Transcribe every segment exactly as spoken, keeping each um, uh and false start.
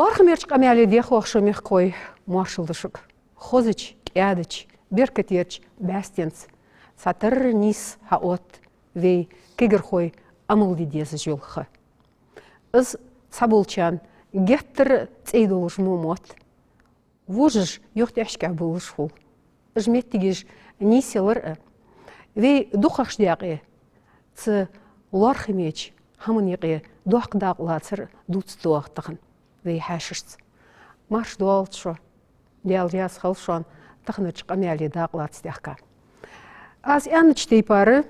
Лоархӏамеча къамаьле дехох шо, мехкахой, моаршал да шуга. Хозача, кӏаьдача, беркатерча бӏаьстенца цхьатарра нийсса хьаотт вай кагирхой амал де дезаш йола ха. Из цхьаболчарна геттара цӏай долаш мо мотт. Вожаш юхатӏехьашкахь болаш хул. Уж моттигаш нийсъялар а, вай дукхагӏча даькъе, цу лоархӏамеча хӏаман юкъе доккха дакъа лацар а дувца доагӏа тахан вай хьаьшашца. Марша доалац шо, Даьла раьза хилва шоана, таханарча къамаьле дакъа лаца даьхка. Аз аьннача тайпара,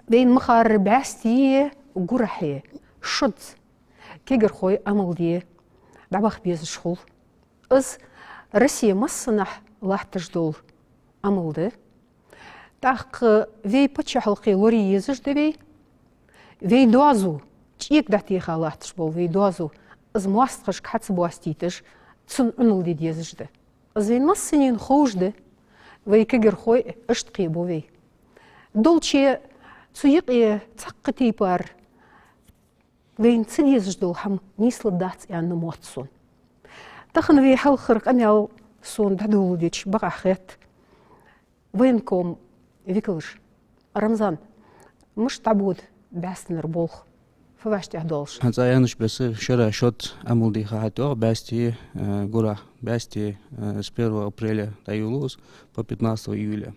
вайна ма харра, бӏаьстеи гурахьеи шозза кагирхой амал де дӏабаха безаш хул. Из Россе массанахьа латташ дола амал да. Тӏаккха вай паччахьалкхе лорае езаш да вай. Вай доазув, чӏега дӏатеха латташ бола вай доазув, из моастагӏашка хьа ца боастийташ, цунна Ӏунал де дезаш да. Из вайна массанена ховш да, вай кагирхой иштта кхебу вай. Долче цу юкъе цхьаккха тайпара вайна ца дезаш дола хӏама нийслургдац аьнна мотт сона. Тахан вай хьалхара къамаьл сона дӏадоладеча бакъахьа хет военкома викалаш. Рамзан, мишта дӏабода бӏаьстенара болх, фу вӏаштӏехьа долаш? Хьа цӏа аьннача беса, шера шозза амал де ха хьатӏайоагӏа бӏаьстеи, э, гурахьеи, бӏаьстеи, э, с первого апреля дӏайолалу из по пятнадцатое июля.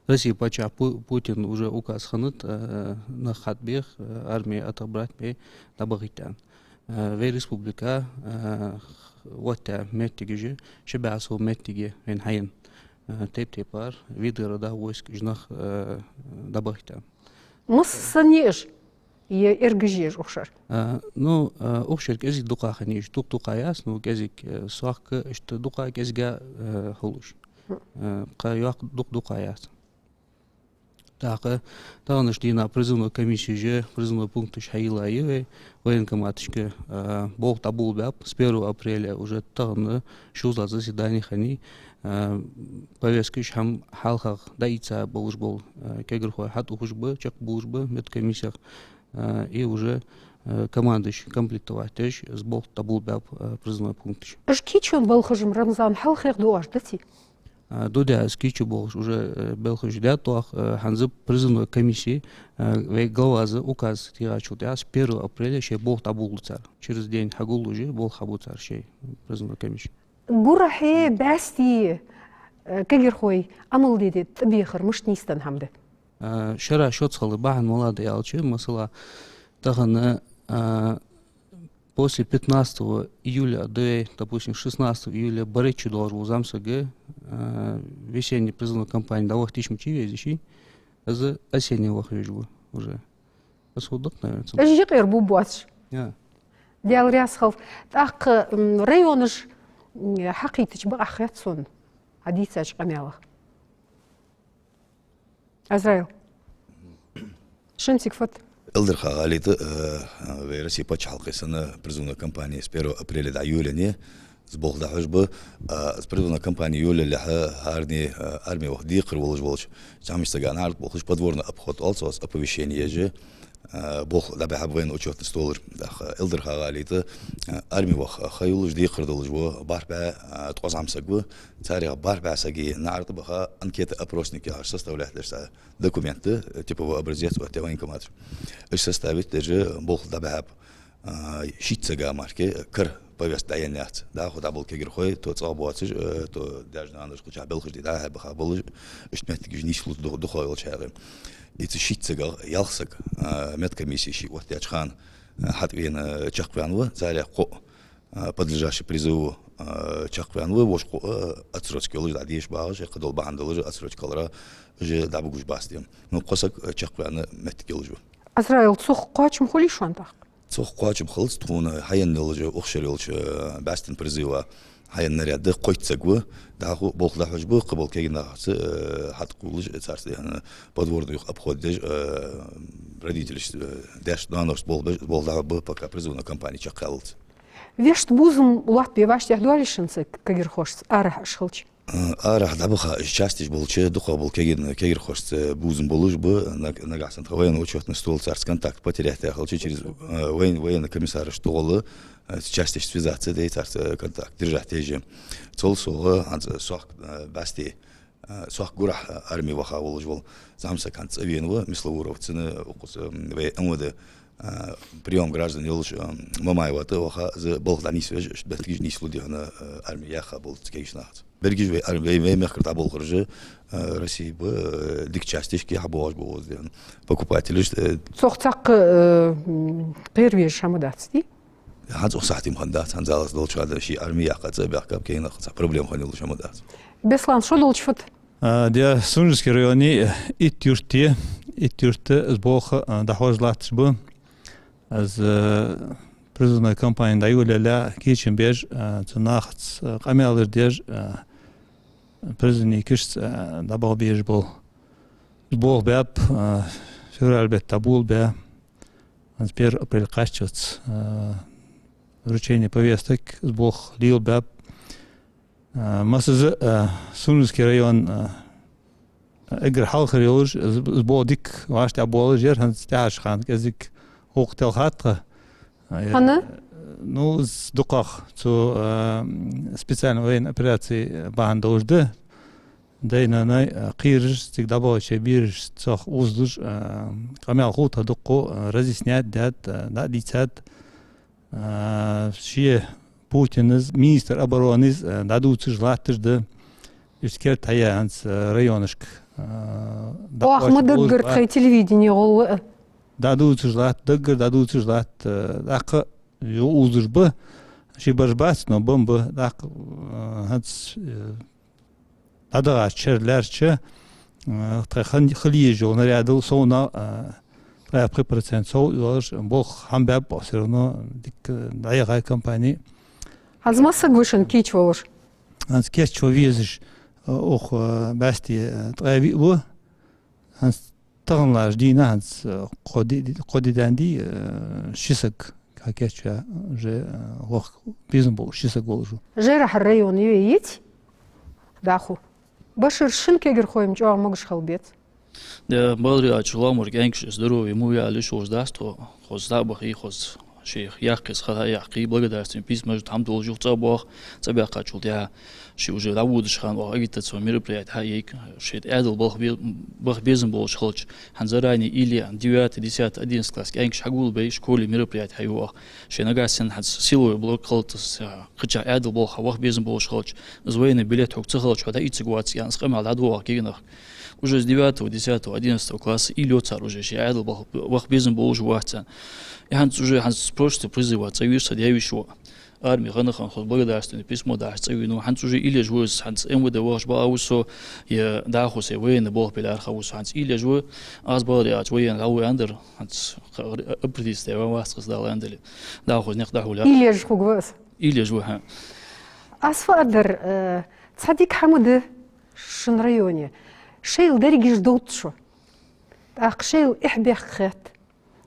Россе паччахь Пу-, Путина уже указ хиннад, э, нах хьатӏабеха, э, арми отобрать бе, дӏабахийта аьнна. Э, вай республика, э, оттаяь моттигаш, ши бӏаь сов моттиг вайна хьаенна. Э, тайп-тайпара виды рода войск, уж нах, э, дӏабахийта аьнна. Массане уж, е эргажеж ухшар? А, ну, а, ухшар кӏезига дукха хиннай уж, дукха-дукха яц, ну, кӏезига, э, сохка, иштта дукха кӏезига, э, хул уж. Э, кхы йоккха дукха-дукха яц. Тӏаккха таханарча дийнахьа призывной комиссеш, призывной пункташ хьайийллай вай, военкоматашка, а, болх дӏаболабаьб, с первого апреля уже тахан шозлагӏа заседани хиннай, а, повесткаш хӏама хьалхагӏа дӏаийца болаш бола, а, кагирхой хьатӏаухаш ба, чакхбувлаш ба медкомиссех, а, и уже, а, командаш комплектовать деш, из болх дӏаболабаьб, а, призывной пункташ. Уж кийчо балхаш-м, Рамзан, хьалхагӏа доагӏаш даций? А, дудя, из кийчо болхаш уже, э, балхаш даьд оаха, э, хӏанз призывной комиссе, э, вай главас указ тӏаийцачул тӏехьагӏа с первого апреля шоай болх дӏаболалу цар. Через день хьагуллуш болх хьабу цар шоай, призывной комиссе. Гурахьеи бӏаьстеи, э, кагирхой амал де тӏабехар мишта нийсденна хӏама да? А, шера шозза хилар бахьан малагӏа да аьлча, масала, тахан, а, после пятнадцатого июля, да, допустим, шестнадцатого июля барайча долаш вола зӏамсаг, а, весенний призывной кампани дӏавахийта йиш ма йий вайна, из осенний ваха везаш ва уже. Из хургда-кх, наверное, цун. Уж юкъера бу боацаш. Я. Даьла раьза хилва. Тӏаккха, м, районаш, м, хьакхийтача бакъахьа хет сона хьадийцача къамаьлах. Азраил. Шин цига фат. Элдарха-ГӀалий тӏа, э, вай Россе паччахьалкхе санна призывной кампани с первого апреля дӏайолаеннай, из болх дӏахьош ба, а, из призывной кампани йолаялехьа хӏаране, э, арме ваха декхар волаш волча зӏамсага наӏарга болхаш подворный обход оал цох, оповещени еш, э, болх дӏабихьаб военно-учётный столаш. Тӏаккха Элдарха-ГӀалий тӏа, э, арме ваха ха йолаш, декхар долаш ва бархӏ бӏаь, э, ткъо зӏамсаг ва, царех бархӏ бӏаь сага наӏар тӏа баха анкета-опросник яхаш составлять деш цхьа документ да, э, типовой образец оттаяьй военкоматаша. Уж составить деш болх дӏабихьаб, а, шийтта сага мара, кара повестка дӏаенна яц. Дӏахо дӏабола кагирхой, то цӏагӏа боацаш, э, то даьш-нанаш кхычахьа балхаш де дӏа-хьа баха болаш, иштта моттигаш нийслу ду-, дукхагӏа йолча хьакъехьа. Из шийтта сагах ялх саг, а, медкомиссе ше оттаяьча хана, а, хьатӏавена, чакхваьнна ва, царех кхоъ, а, подлежащий призыву, а, чакхваьнна ва, вож кхоъ, а, отсрочка йолаш, дӏадеш багӏаш, кхыдола бахьан долаш отсрочка хиларах уж дӏабугаш бац те. Ну, кхо саг, а, чакхваьнна моттиг йолаш ва. Азраил, цох кхоачам хулий шоана тӏаккха? Цох кхоачам хилац, тхона хьаенна йолча, укх шера йолча, а, бӏаьстен призыва хьаенна наряд да, кхойтта саг ва, дӏахо болх дӏахьош ба, кхыбола кагий нахаца, а, хьатӏакхувлаш, царца дехьа подворный юха обход деш, а, родителашца, а, даьшца, наношца болх беш, болх дӏахьоргба, пока призывной кампани чакхъяллалца. Вешта бувзам лоаттабе вӏаштӏехьа доалий шоана цу кагирхошца, арахьа уж хилча? Э, арахьа дӀабаха уж частеш болча, дукхагӀбола кегий-, кегирхошца бувзам болаш ба, наг-, нагахьа санна тха военно-учётный ствол царца контакт потерять яь хилча, через, э, воен-, военный комиссарашта тӀагӀолла, э, частешца связаться де, царца контакт держать е еза. Цул совгӀа, хӀанз сох, э, бӀаьсти, э, сох гурахьа, э, арме ваха волаш вола зӀамсаг хӀанз цӀавена ва, Мисловуров цӀи я, укхаза, м, вай МВД, э, приём граждан йолаш, э, Мамаева тӀа ваха, из балха дӀанийсвеш, иштта беттагаш нийслу дехьа, э, арме яха болча кегийча нахаца. Берригаш вай ар-, вай, вай мехкара дӀаболхараш, э, Россе ба, э, дика частешка хьабоагӀаш ба укхаза дехьа. Покупателаш, э, Цох цхьаккха, э, м, кхеравеш хӀама дац, дий? ХӀанз укх сахьате ма хиннадац, хӀанз Аллахӏ долча хана ший арме яккха цӀабаьхкаб, кхы цхьа проблема хинна йолаш хӀама дац. Беслан, шо долча фуд? А, де Сунженски районе итт юрт я, итт юрта из болх, а, дӀахьош латташ ба. Из, а, призывной кампани дӀайолаяле кийчам беш, а, цу нахаца, а, къамаьлаш деш, а, призывникашца, а, дӀабаха безаш бола. Из болх баьб, а, февраль бетта болх баьб. ХӀанз первый апрель кхаччалца, а, вручение повесток, из болх лелабаьб. А, массаза, а, Сунженски район, а, эггара хьалхара йолаш, из, из болх дика вӀаштӀехьа болаш яр, хӀанз тӀехьарча хана кӀезига гӀулакх телхад тха. А, я-, ХӀана? Ну, из дукхагӀа цу, а, м, специальной военной операци бахьан долаш да. Дай-нанай, а, кхераш, цига дӀабахача бераш цох узлуш, а, къамаьл хул тха дукха, а, разъяснять даьд, а, дӀадийцад. А, ше Путинас, министр обороны, а, дӀадувцаш латташ да, уж керда хьаяь хӀанз, а, районашка, а, Оаха ма дӀахоачаш болаш даггара ба. Тхай телевидене гӀолла а. ДӀадувцаш латт, даггара дӀадувцаш латт, а, тӀаккха ю узлуш ба, ши барж бац, но бан ба, тӀаккха, а, хӀанз, э, дӀадахача шера лаьрхӀача, а, тха хан-, хила езаш йола нарядал совнагӀа, а, ткъаь пхи процент сов йолаш, болх хӀама баьб, всё равно дика дӀаяхай кампани. ХӀанз масса саг ва шун кийча волаш? ХӀанз кийча везаш, а, укх, а, бӀаьсти, а, ткъаь виъ ва. ХӀанз тахан лараш дийна, хӀанз, э, кхо ди-, кхо ди даьнна дий, э, ши саг хьакийчваь, уже, э, ваха безам болаш ши саг волаш ва. Жайрахьара района йоӀ яц дӀахо. Башир, шун кегирхой-м чӀоагӀа могаш хила беза. Да, бакъдар аьлча, лоамара кӀаьнкаш, здоровье мо яла йиш йолаш дац тхо, хоза дӀа а бахе, хоза шоай яххьийца хьаяьккхе, благодарственный письмаш, хӀама долаш юха цӀабоагӀа, цӀабаьхкачул тӀехьагӀа шоай уже дӀаводача хана оаха агитационни мероприяти хьаейг, шоай Ӏаьдал балха бе-, баха безам болаш хилча, хӀанз заранее или девятый, десятый, одиннадцатый класс кӀаьнкаш хьагулбе, школе мероприяти хьаю оаха. Шоай нагахьа санна хӀанз силовой блок хилча, кхычахьа Ӏаьдал балха ваха безам болаш хилча, из военный билет хьога ца хилча, хьо дӀаийцаргвац аьнна, из къамаьл дӀадоагӀа кегийнахага. Уже с девятого, десятого, одиннадцатого класса или йоцар уже шоай Ӏаьдал балха, ваха безам болаш вац царна. И хӀанз уже хӀанз с прошлого призыва цӀавийра са даь-веший воӀ. Арме хана-хана хоза благодарственный письмо дахьаш цӀавена ва. ХӀанз уже уйла еш ва из, хӀанз МВД вахаш бакъахьа ва со, е дӀахо сай военный болх бе лаьрхӀа ва со. ХӀанз уйла еш ва, аз бакъдар аьлча военный дӀагӀо аьннадар, хӀанз ха-, определиться даь вац-кх из, Дала аьннадале. ДӀахо из никъ дӀахьулъяц. Уйла еш хургва из? Уйла еш ва, хӀа. Аз фу аргдар, э, цхьа дика хӀама да шун районе. Шоайла дерригаш довз шо. ТӀаккха шоайла эхь-бехк хет.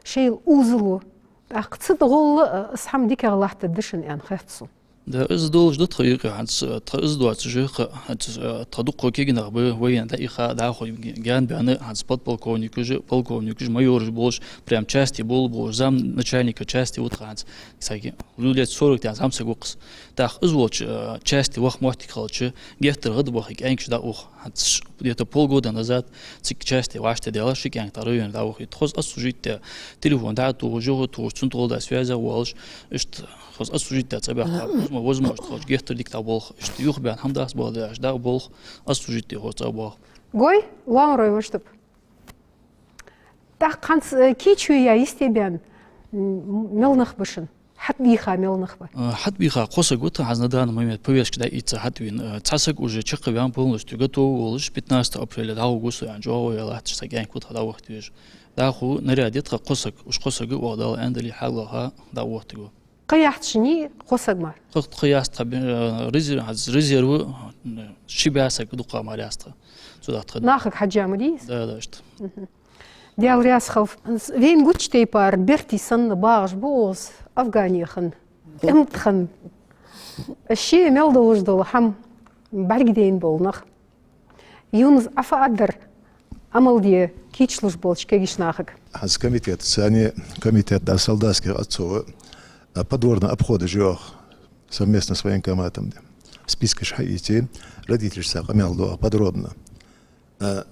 Шоайла узал лу. ТӀаккха цу тӀагӀолла, э, из хӀама дикагӀа латтаргда шун аьнна хет сона. Да, из долаш да тха юкъе, хӀанз, э, тха из доацаш, хӀа-, хӀанз, э, тха дукха кегий нах ба, военный дӀаийха, дӀахо гаьнабаьнна, хӀанз подполковникаш, полковникаш, майораш болаш, прям части болх беш, замначальника части ва тха хӀанз, кстати, лет сорок тӀа зӀамсаг ва-кх из. ТӀаккха из волча, э, части ваха моттиг хилча, геттара гӀадбахе кӀаьнкаш дӀаух. ХӀанз где-то полгода назад цига части вӀаштӀехьадаьлар, ши кӀаьнк тӀа районе дӀавахийта. Хоза ас служить даь, телефон дӀатохаш, юха а тохаш, цунна тӀагӀолла связь а воалаш, иштта хоза ас служить даь цӀабаьхка, возможность хилча, геттара дика дӀаболх. Иштта юхабаьнна хӀама дац, бакъдар аьлча, дӀаболх, ас служить даь хоза цӀабоагӀа. Гой, лоамарой, вешта. ТӀаккха хӀанз, э, кийчо яь йисте баьнна, м, мел нах ба шун? ХьатӀабийха мел нах ба? Э, хьатӀабийха кхо саг ва тха хӀанз на данный момент повестка дӀаийца хьатӀавена. Э, цхьа саг уже чакхваьнна полностью готов волаш, пятнадцатого апреля дӀагӀоргва со аьнна, чӀоагӀо яь латташ цхьа кӀаьнк ва тха дӀавахийта везаш. ДӀахо наряд я тха кхо саг, уж кхо саг оаха Дала аьннадале хьалха дӀаоттаргва. Кхы яц шун кхо саг мара? Кхы, кхы яц тха, э, резер-, хӀанз резерв, э, ши бӀаь саг дукха мара яц тха. Цудухьа тха. Нахага хьежжа ма дий из? Да, да, иштта. Мгм. Даьла раьза хилва. Вайна гуча тайпара бертий санна багӀаш ба укхаза Афгане хинна, тӀем тӀа хинна. Ший мел долаш дола хӀама бӀаргадайна бола нах. Юнус, Ӏа фу аргдар Ӏамал де кийчлуш болча кагийча нахага? ХӀанз комитет, царна комитет да солдатских отцов, а, подворный обход же йоах совместно с военкоматом. Спискаш хьаийце, родителашца къамаьл ду оаха подробно. А,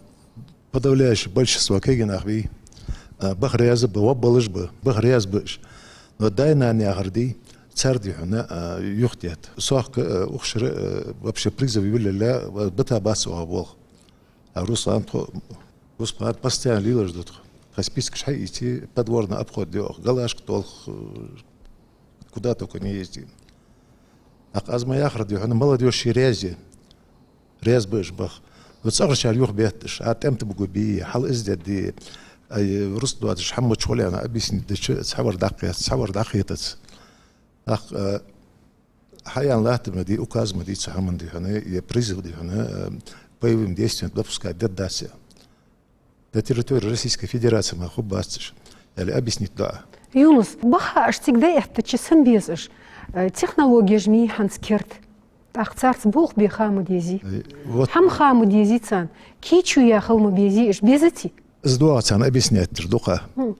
подавляющее большинство кагий нах бий, а, баха раьза ба, ваб балаш ба, баха раьза ба уж. Но даь-нана яхар дий, цар дий хьона, а, юхадетт. Сохка, а, укх шера, а, вообще призыв йоллале, а, бита бац оаха болх. А Руслан тхо, Руслан постоянно лелаш да тхо. Тха спискаш хьаийце, подворный обход де оаха, галашка долх, э, куда только не ездим. ТӀаккха аз ма яхар дий хьона, молодёжь ший раьза я. Раьза ба уж баха. Вот цӀагӀарчар юхабетташ, а тӀем тӀа бугу бий, хьал из дедди, ай, рус доацаш хӀама чухула аьнна объяснить дича, цхьавар дӀакхет, цхьавар дӀакхетац. ТӀаккха, э, хьаяьнна латта ма дий, указ ма дий цу хӀаман дий хьона, е призыв дий хьона, э, боевым действиям допускать дергдац. На территории Российской Федерации ма хургбац уж, аьле объяснить ду Ӏа. Юнус, баха аш цига дӀаэттача санна беза уж, э, технологеш ма йий хӀанз керда. ТӀаккха царца болх бе ха ма дезий. Э, вот. ХӀама ха ма дезий царна. Кийчо яь хила ма безий уж, безаций? Из доагӀа царна объяснять дар дукха. Хм.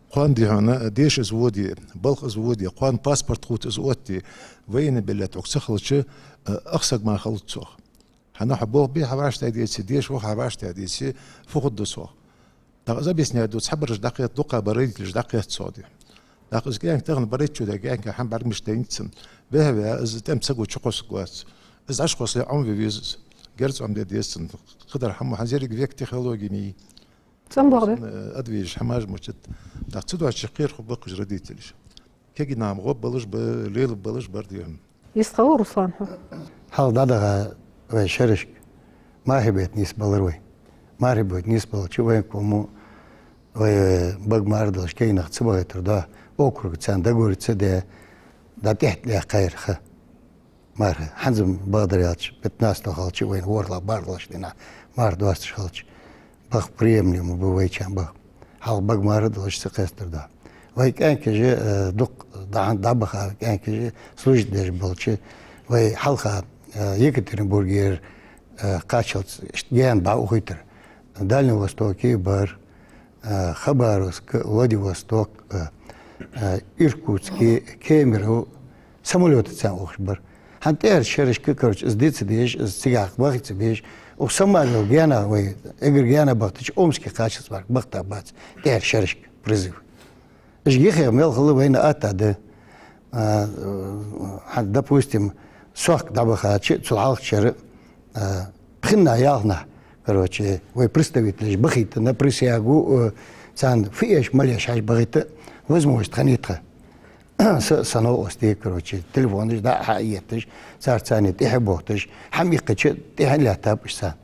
Кхоана дий хьона, деша из воде, балха из воде, кхоана паспорт хургья из отте, военный билет хьога ца хилча, э, ах саг мара хилац цох. ХӀана хьо болх бе хьа вӀаштӀехьадеце, деша ваха хьа вӀаштӀехьадеце, фу хургда цох? ТӀаккха из объяснять ду, цхьабараш дӀакхет, дукха ба родителаш дӀакхет цох дий. ТӀаккха из кӀаьнк тахан барайтта чу даь кӀаьнк хӀама бӀаргамаш дайнад цунна. Бехьа ваь, из тӀем ца гу, чукхоссаргвац. Из Ӏаш кхоссале Ӏомаве веза из. Герз Ӏомаде деза цунна. Кхыдар хӀама, хӀанз еррига век технологи ма йий. ЦӀенбоагӀа да? Э, адвижаш хӀамаш мучат. ТӀаккха цу доацача кхера хургба-кх уж родителаш. Кагий нах ма гӀо балаш ба, лела балаш бар дий хьона. Йистхила, Руслан, хьо? Хьалха дӀадаха вай шерашка мархий бетта нийсбелар вай. Мархий бетта нийсбелча вайна кхоамо вай бага мара долаш кагий нах ца бахийтар да. Округа царна договор ца даь, дӀатӀехьа лаьхкхайра ха. Марха, хӀанз-м бакъдар аьлча, пятнадцатого хилча, вайна ворхӀлагӀа-бархӀлагӀча дийнахьа марха доасташ хилча, баха приемлемо ба вайчарна баха. Хьалха бага марха долаш ца кхестар да. Вай кӀаьнкаш, э, дукха дӀа-, дӀабаха кӀаьнкаш служить деш болча, вай хьалха, э, Екатеринбургера, э, кхаччалца иштта гаьна бӀа ухийтар. Дальний Востоке бар, э, Хабаровск, Владивосток, э, э, Иркутске, Кемерово самолётаца царна ухаш бар. ХӀанз тӀехьарча шерашка, короче, из де ца дезаш, из цигахьа баха ца безаш, укх самолётаца гаьна вай, эггара гаьна бахийтача, Омске кхаччалца мара бахийтабац тӀехьарча шерашка призыв. Уж йихе мел хила вайна атта да. А, э, хӀанз, допустим, Сохка дӀабахача, цул хьалхарча шера, э, пхеннахьа-ялханахьа, короче, вай представителаш бахийта на присягу, э, царна фу эш, мала эш хьажа бахийта возможность хиннай тха. Са, са новкъостий, короче, телефонаш дӀа-хьа а етташ, царца цхьана тӀехьа бохийташ, хӀама иккхача тӀехьа лаьттаб уж царна.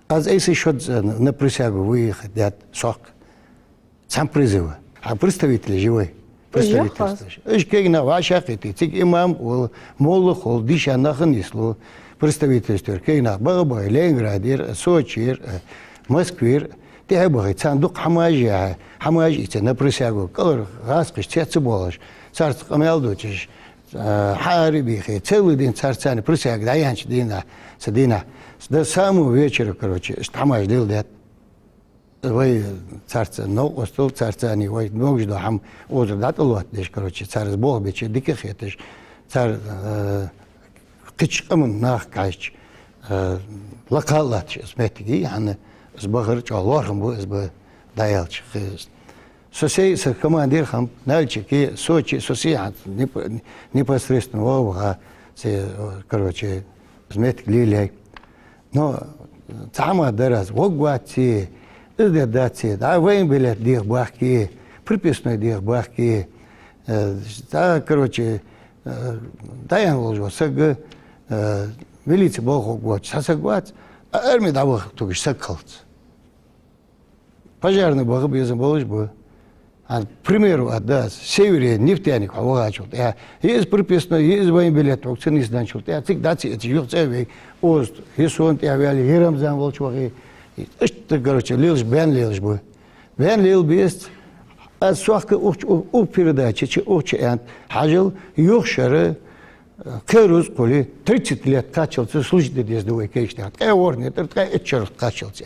Аз айса шозза на присягу вийха даьд Сохка. Цхьан призыва. Хьа представителаш я вай. Уж яха? Представительстваш. Уж кагий нах вӀашагӀкхийтте, цига имам а вола, молла а хул, дийша нах а нийслу. Представительствера кагий нах баха а бахе, Ленинградера, Сочера, Москвера, тӀехьа а бахе, царна дукха хӀамаш а яьхьа, хӀамаш а ийце, на присягу, кӀалхара гӀазкхашца цецбоалаш, царца къамаьл дувцаш, э, хьаара а бийхе, целый день царца цхьана присяга дӀаяьннача дийнахьа, цу дийнахьа, до самого вечера, короче, иштта хӀамаш леладаьд. Вай царца новкъостал, царца цхьана вай могаш дола хӀама озар дӀатӀалоаттадеш, короче, цар из болх беча дика а хеташ, цар, э, кхыча къаман нах кхаьчача, э, лакха а латташ из моттиг, хӀана, из бахар чӀоагӀа лоархӀам ба, из ба дӀааьлча хеза. Со сай, са командир хиннаб Нальчике, Соче, со сай хӀанз непо-, непосредственно ваха ваха, се, э, короче, из моттиг лелаяьй. Но цхьа хӀама дар аз, вог вац, из де дац, дӀа военбилет деха бахке, прописной деха бахке, э, дӀа, короче, э, дӀаяьнна волаш вола саг, э, милице болх хургвоацаш цхьа саг вац, а арме дӀаваха тугаш саг хилац. Пожарный баха безам болаш ба. А, к примеру, а, да, севере нефтяник хьо вахачул тӀехьа, е из прописной, е из военбилет хьога ца нийсденначул тӀехьа, цига дӀа ца эцаш, юха цӀа а вей, оза, е сона тӀехьа ваьле, е Рамзан волча вахе, иштта, короче, лелаш, бен лелаш ба. Бен лела безац, аз Сохка укх чу, укх передаче чу, укх чу аьннад, хьажал, юха шера, Кхы рузкъа хуле, тридцать лет кхаччалца служить де деза да вай кегийча наьха. Ткъаь ворхӀ метр, ткъаь итт шера кхаччалца.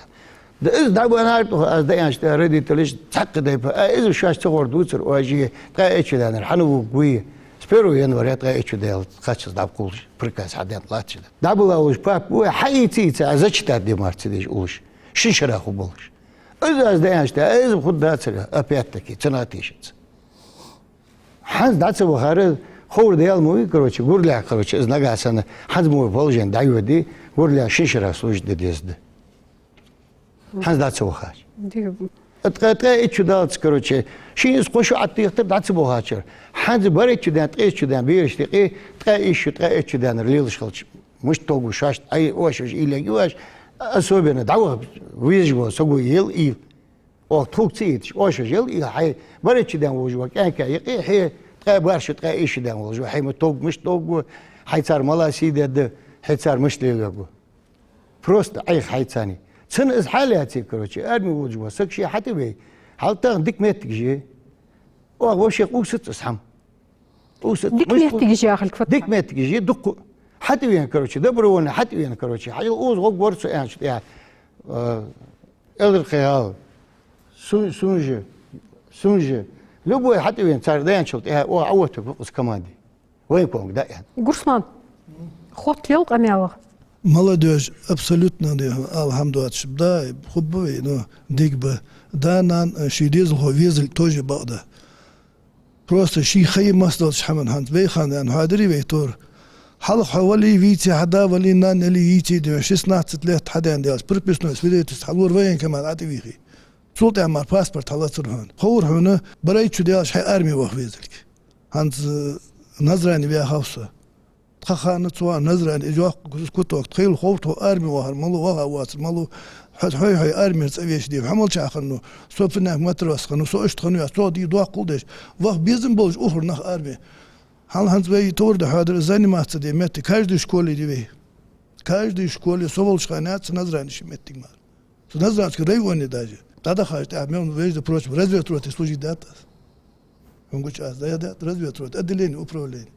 Да из дӀабаьннар тӀехьа, аз дӀааьннача тӀехьа родителашта цхьаккха дайпа, а, из шоаш ца гӀор дувцар, оаш ткъаь итт шу даьннар хьан вуг вий? С первого января ткъаь итт шу даьлча кхаччалца дӀакхувлаш, приказ хьаденна латташ да. ДӀабала волаш папа вай, хьаийца, ийца, а, зачитать де мара ца деш уллаш, шин шера хургболаш. Из аз дӀааьннача тӀехьа, а, из хургдацар, опять-таки, цу наха тешац. ХӀанз дӀа ца вахар, ховр да аьлча ма вий, короче, гураллехь, короче, из нагахьа санна, хӀанз мо положени дӀайоде, гураллехь шин шера служить де деза да. ХӀанз дӀа ца вахача. Ди- Ткъаь, ткъаь итт шу даллалца, короче, шийна из кхо шу Ӏаттехтар дӀа ца бохачар. ХӀанз барайтта шу даьнна, ткъаь итт шу даьнна бераш тӀехьа, ткъаь итт шу, ткъаь итт шу даьннар лелаш хилча, мишта товргва шоашта, ай, оаш уж уйла ергья оаш, особенно дӀаваха везаш вола саг ва, ел уйла. Оаха тхога ца отташ, оаш уж ел уйла, хьай барайтта шу даьнна волаш вола кӀаьнк юкъе, хье ткъаь бархӀ шу, ткъаь итт шу даьнна волаш ва, хьай ма товргва, мишта товргва, хьай цар малагӀа сий дергда, хьай цар мишта лелаергва. Просто Ӏайха хьайцани. Цунна из хьалаьций, короче, арме волаш вола саг ше хьатӀавей. Хьал тахан дика моттигаш я. Оаха вообще къувсац из хӀама. Къувсац. Дика моттигаш яхилга фу да? Дика моттигаш я, дукха. ХьатӀавена, короче, добровольно хьатӀавена, короче. Хьажал, укхаза гӀоргвар со аьнначул тӀехьа, э, Эларкхи-ГӀала, Сун-, Сунжа, Сунжа. Любой хьатӀавена, цар даьнначул тӀехьа, оаха Ӏооттаргва укхаза команде. Военкомага дӀааьнна. Гурсман, хотта лел къамаьлах. Молодёжь абсолютно, де, ала хӀама доацаш ба, да, хургба вай, ну, дика ба. Да, нана, ший дезалхо везалга тоже бакъда. Просто ший ха я массадолча хӀаман хӀанз. Вай хана, аьнна, хьоадир вай тора. Хьалха хьо вале, вийце, хьа да вале, нана яле, йийце, де, шестнадцать лет хьадена делча, прописной свидетельство хьалора, военкомат Ӏа тӀавийхе. Цул тӀехьа мара паспорт хьалацар хьона. Ховр хьона, барайтта шу даьлча хьай арме ваха везалга. ХӀанз, э, Назране ваьхав со. Тха хана цу хана Назране из йоккха куток, тхоайла хов тхо арме вахар малув, ваха воацар малув, хьо-, хьой-хьой армера цӀавеча дий, хьо мича хиннав, со финак матрос хиннав, со иштта хиннав яхаш, цох дий доккхал деш, ваха безам болаш ухар нах арме. Хьал хӀанз вай товр да хьоадир заниматься де моттиг, каждый школе дий вай. Каждый школе со волча хана яц Назране ши моттиг мара. Со Назранский районе даже. ДӀадахача тӀехьа мел вежда прочим разведроте служить даьд аз. Хьона гуча аз, да, я даьд разведроте, отделение, управление.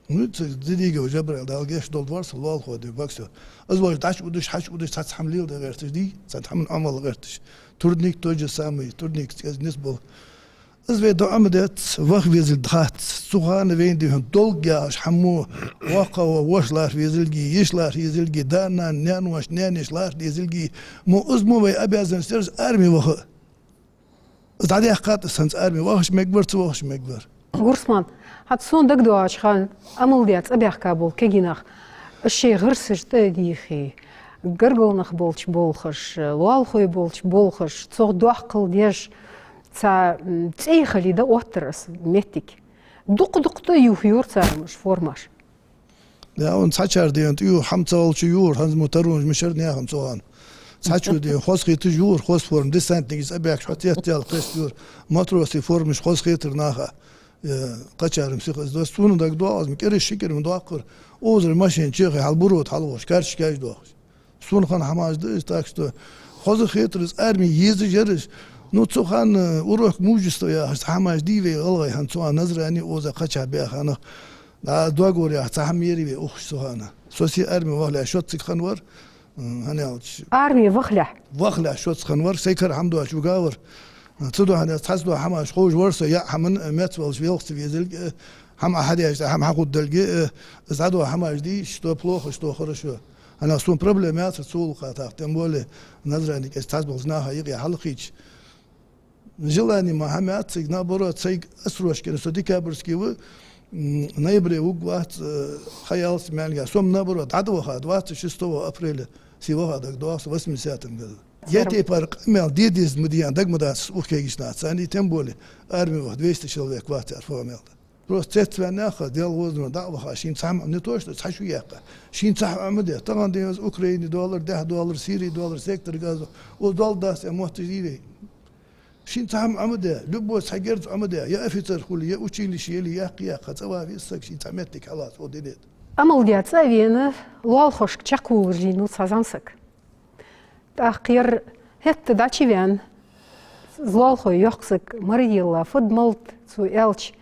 Ну, ца дидига уже брал, Дала гешт долда вар со, лоалахо да, боксёр. Из вож дӀача удаш, хьача удаш, цхьацца хӀама леладе гӀерташ дий, цхьацца хӀаман Ӏомала гӀерташ. Турник тот же самый, турник цӀез низ бол. Из вай да Ӏомадац, ваха везалга хац. Цу хана вайна дий хьона долг яхаш хӀама, воккхагӀа воша лархӀа везалга, йиша лархӀа везалга, да-нана, наьна-воша, наьна-йиша лархӀа везалга. Мо из мо вай обязанность яр из арме ваха. Из дӀадаьккхад из хӀанз арме, вахаш мегвар, ца вахаш мегвар. Гурсман, хӀанз сона дагадоагӀача хана Ӏамал даь цӀабаьхка бола кегий нах, уж шоай гӀирсаш тӀа а дийхе, гаргара нах болча болхаш, лоалахой болча болхаш, цох доккхал деш, цхьа, м, цӀей хиле дӀаоттар из моттиг. Дукха-дукха тӀаювхайора цар уж формаш. Да, он цхьачар ден тӀаювха хӀама ца хилча ювхар, хӀанз мо таронаш мишар наьха цу хана. Цхьачо ден хоза хеташ ювхар, хоза форма, десантникаша цӀабаьхкача хьо цецъяьлча кхестайора, матросий формаш хоза хетар наха. Э, кхычар-м сиха из дош. Сона дагадоагӀа, аз ма кӀира ши кӀира ма доаккхар. Укхазара машен чехи хьал буро тӀа хьалвоагӀаш, каьршка каьж доахаш. Сона хинна хӀамаш да из, так что хоза хетар из, арме езаш яр из. Ну, цу хана урок мужества яхаш цхьа хӀамаш дий вай гӀалгӀай хӀанз цу хана Назране, укхаза кхычахьа баьха нах. А, договор яха цхьа хӀама яр вай ухаш цу хана. Со се арме вахале шоцциг хиннавар, м, хӀана аьлча. Арме вахале? Вахале шоцциг хиннавар, сай кара хӀама доацаш вугавар. Цудухьа цхьацца дола хӀамаш ховш вар со, яа хӀаман, э, мец волаш велха ца везалга, э, хӀама хьадеш, хӀама хьахургдолга, э, из дӀадола хӀамаш дий, что плохо, что хорошо. ХӀана сона проблема яцар цу гӀулакха тӀа, тем более Назране кӀезига цхьацца болча наха юкъе хьалкхийча. Желание ма хӀама яц сайга, наоборот, сайга отсрочка, со декабрьский ва, м, ноябре вугвац, э, ха яллалца маьлга. Со-м, наоборот, дӀатӀаваха, двадцать шестого апреля се ваха дагадоагӀа со, восьмидесятом году. Ер тайпара къамаьл де деза ма дий аьнна дага ма дац укх кегийча наха, царна, тем более арме ваха двести человек вац аьнна фу къамаьл да. Просто цецваьнна яха, Даьла гӀозано дӀа а ваха, шийна цхьа хӀама, не то что цхьа шу яьккха, шийна цхьа хӀама Ӏомадаь. Тахан ден из Украине доаллар, дехьа доаллар, Сирий доаллар, сектор Газа, укхаза доал дац аьнна мотташ дий вай. Шийна цхьа хӀама Ӏомадаь, любой цхьа герз Ӏомадаь, е офицер хуле, е училище яле, яьккха, яьккха, цӀаваха веза саг, шийна цхьа моттиг хьалаца укх дунен тӀа. Ӏамал даь цӀавена, лоалахошка чакхвувлаш вийнав цхьа зӀамсаг. ТӀаккха ер хӀаьта дӀачуваьнна, лоалахой йоккха саг мараелла, фуд-малад цо аьлча,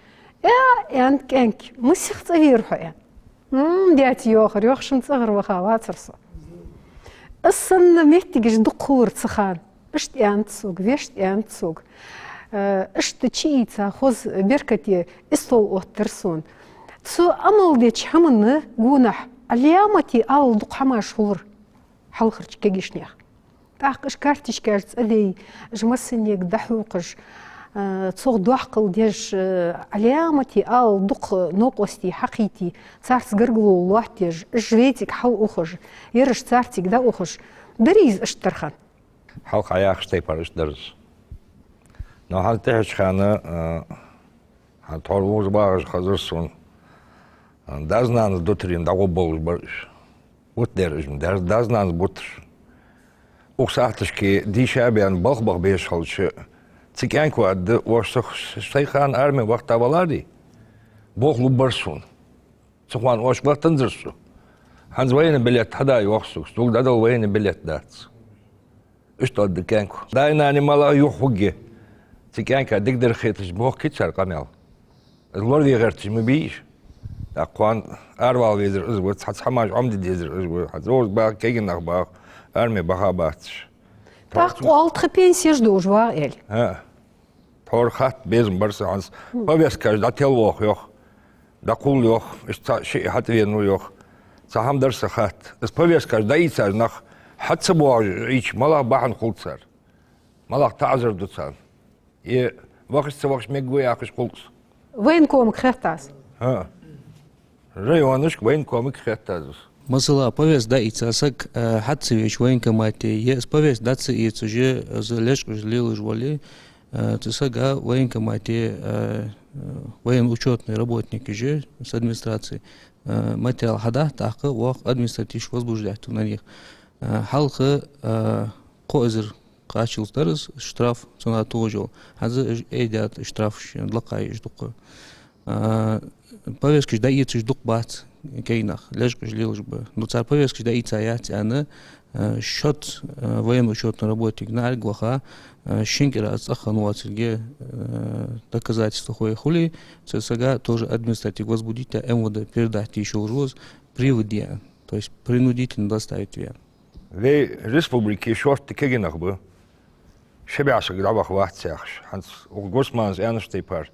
«Э, — аьннад кӀаьнк, — масех цӀавера хьо?» — аьнна. «М, даьца йоахар, йоах, шун цӀагӀара ваха вацар со». Из санна моттигаш дукха хулар цу хана. Иштта аьннад сога, вешта аьннад сога. Э, иштта чуийца хоза беркате истол оттар сона. Цу Ӏамал деча хӀаманна гонахьа Ӏаламате ала дукха хӀамаш хулар хьалхарча кегийча наьха. ТӀаккха уж карточкаш цӀадайя, уж массанега дӀахьокхаш, э, цох доккхал деш, э, Ӏаламате ала дукха новкъостий хьакхийтте, царца гаргало лоаттаеш, уж вайцига хьалухаш, ераш царцига дӀаухаш, дарий из иштта тахан? Хьалха яхача тайпара иштта дар из. Но хӀанз тӀехьарча хана, э, хӀанз тхьовра вовза багӀаш хезар сона, э, даь-нанас дутарена дӀагӀоргболаш бар уж. Вутдер уж-м, даь-, даь-нанас буташ. Укх сахьаташка дийша а баьнна, балха баха безаш хилча, цу кӀаьнко аргда, оаш сох сай хана арме вахийта валаре, болх лургбар сона. Цу хана оаш вахийтанзар со. ХӀанз военный билет хьада йоах сога, сога дӀадала военный билет дац. Иштта аргда кӀаьнко. Даь-нана малагӀа юхахургья? Цу кӀаьнка дикадар хеташ, бохкий цар къамаьл? Из лораве гӀерташ ма бий уж. ТӀаккха кхоана аравала везар из ва, цхьацца хӀамаш Ӏомаде дезар из ва. ХӀанз вовза багӀа, кегий нах багӀа, арме баха бац уж. ТӀаккха тхо алтха пенсеш долаш вагӀа аьле. ХӀаа. Тхьовра хатта безам бар са хӀанз. Повесткаш дӀателавоагӀа йоах. ДӀакхувл йоах. Иштта шиъ хьатӀавена ва йоах. Цхьа хӀама дар са хатта. Из повесткаш дӀаийцача нах хьа ца боагӀаш Ӏийча, малагӀа бахьан хул цар? МалагӀа таӀазар ду царна? Е вахаш, ца вахаш мегаш ва яхаш хул-кх из. Военкомага хетт аз. ХӀаа. Районашка, военкомага хетт аз из. Масала, повестка дӀаийца саг, э, хьа ца веш военкомате, е из повестка дӀа ца эцаш, из лечкъаш лелаш вале, э, цу сага военкомате, э, э, военно-учётный работникаша с администрации, э, материал хьадахьа, тӀаккха оаха административни возбуждать ду на них. Э, хьалха, э, кхо эзар кхаччалца дар из, штраф цунах тохаш йола. ХӀанз уж айдаьд штрафаш, лакхе уж дукха. А, повесткаш дӀаэцаш дукха бац кегий нах, лечкъаш лелаш ба. Ну, цар повесткаш дӀаийца яц аьнна, а, шозза, а, военно-учётный работник наӀарга ваха, а, шин кӀира цӀагӀа хинна воацилга, а, доказательства хой хуле, цу сага тоже административни возбудить а, МВД передать де йиш йолаш ва из, привод е аьнна. То есть принудительно доставить ве аьнна. Вай республике шортта кегий нах ба. Ши бӀаь саг дӀаваха вац яхаш. ХӀанз укх Гусманас аьннача тайпара,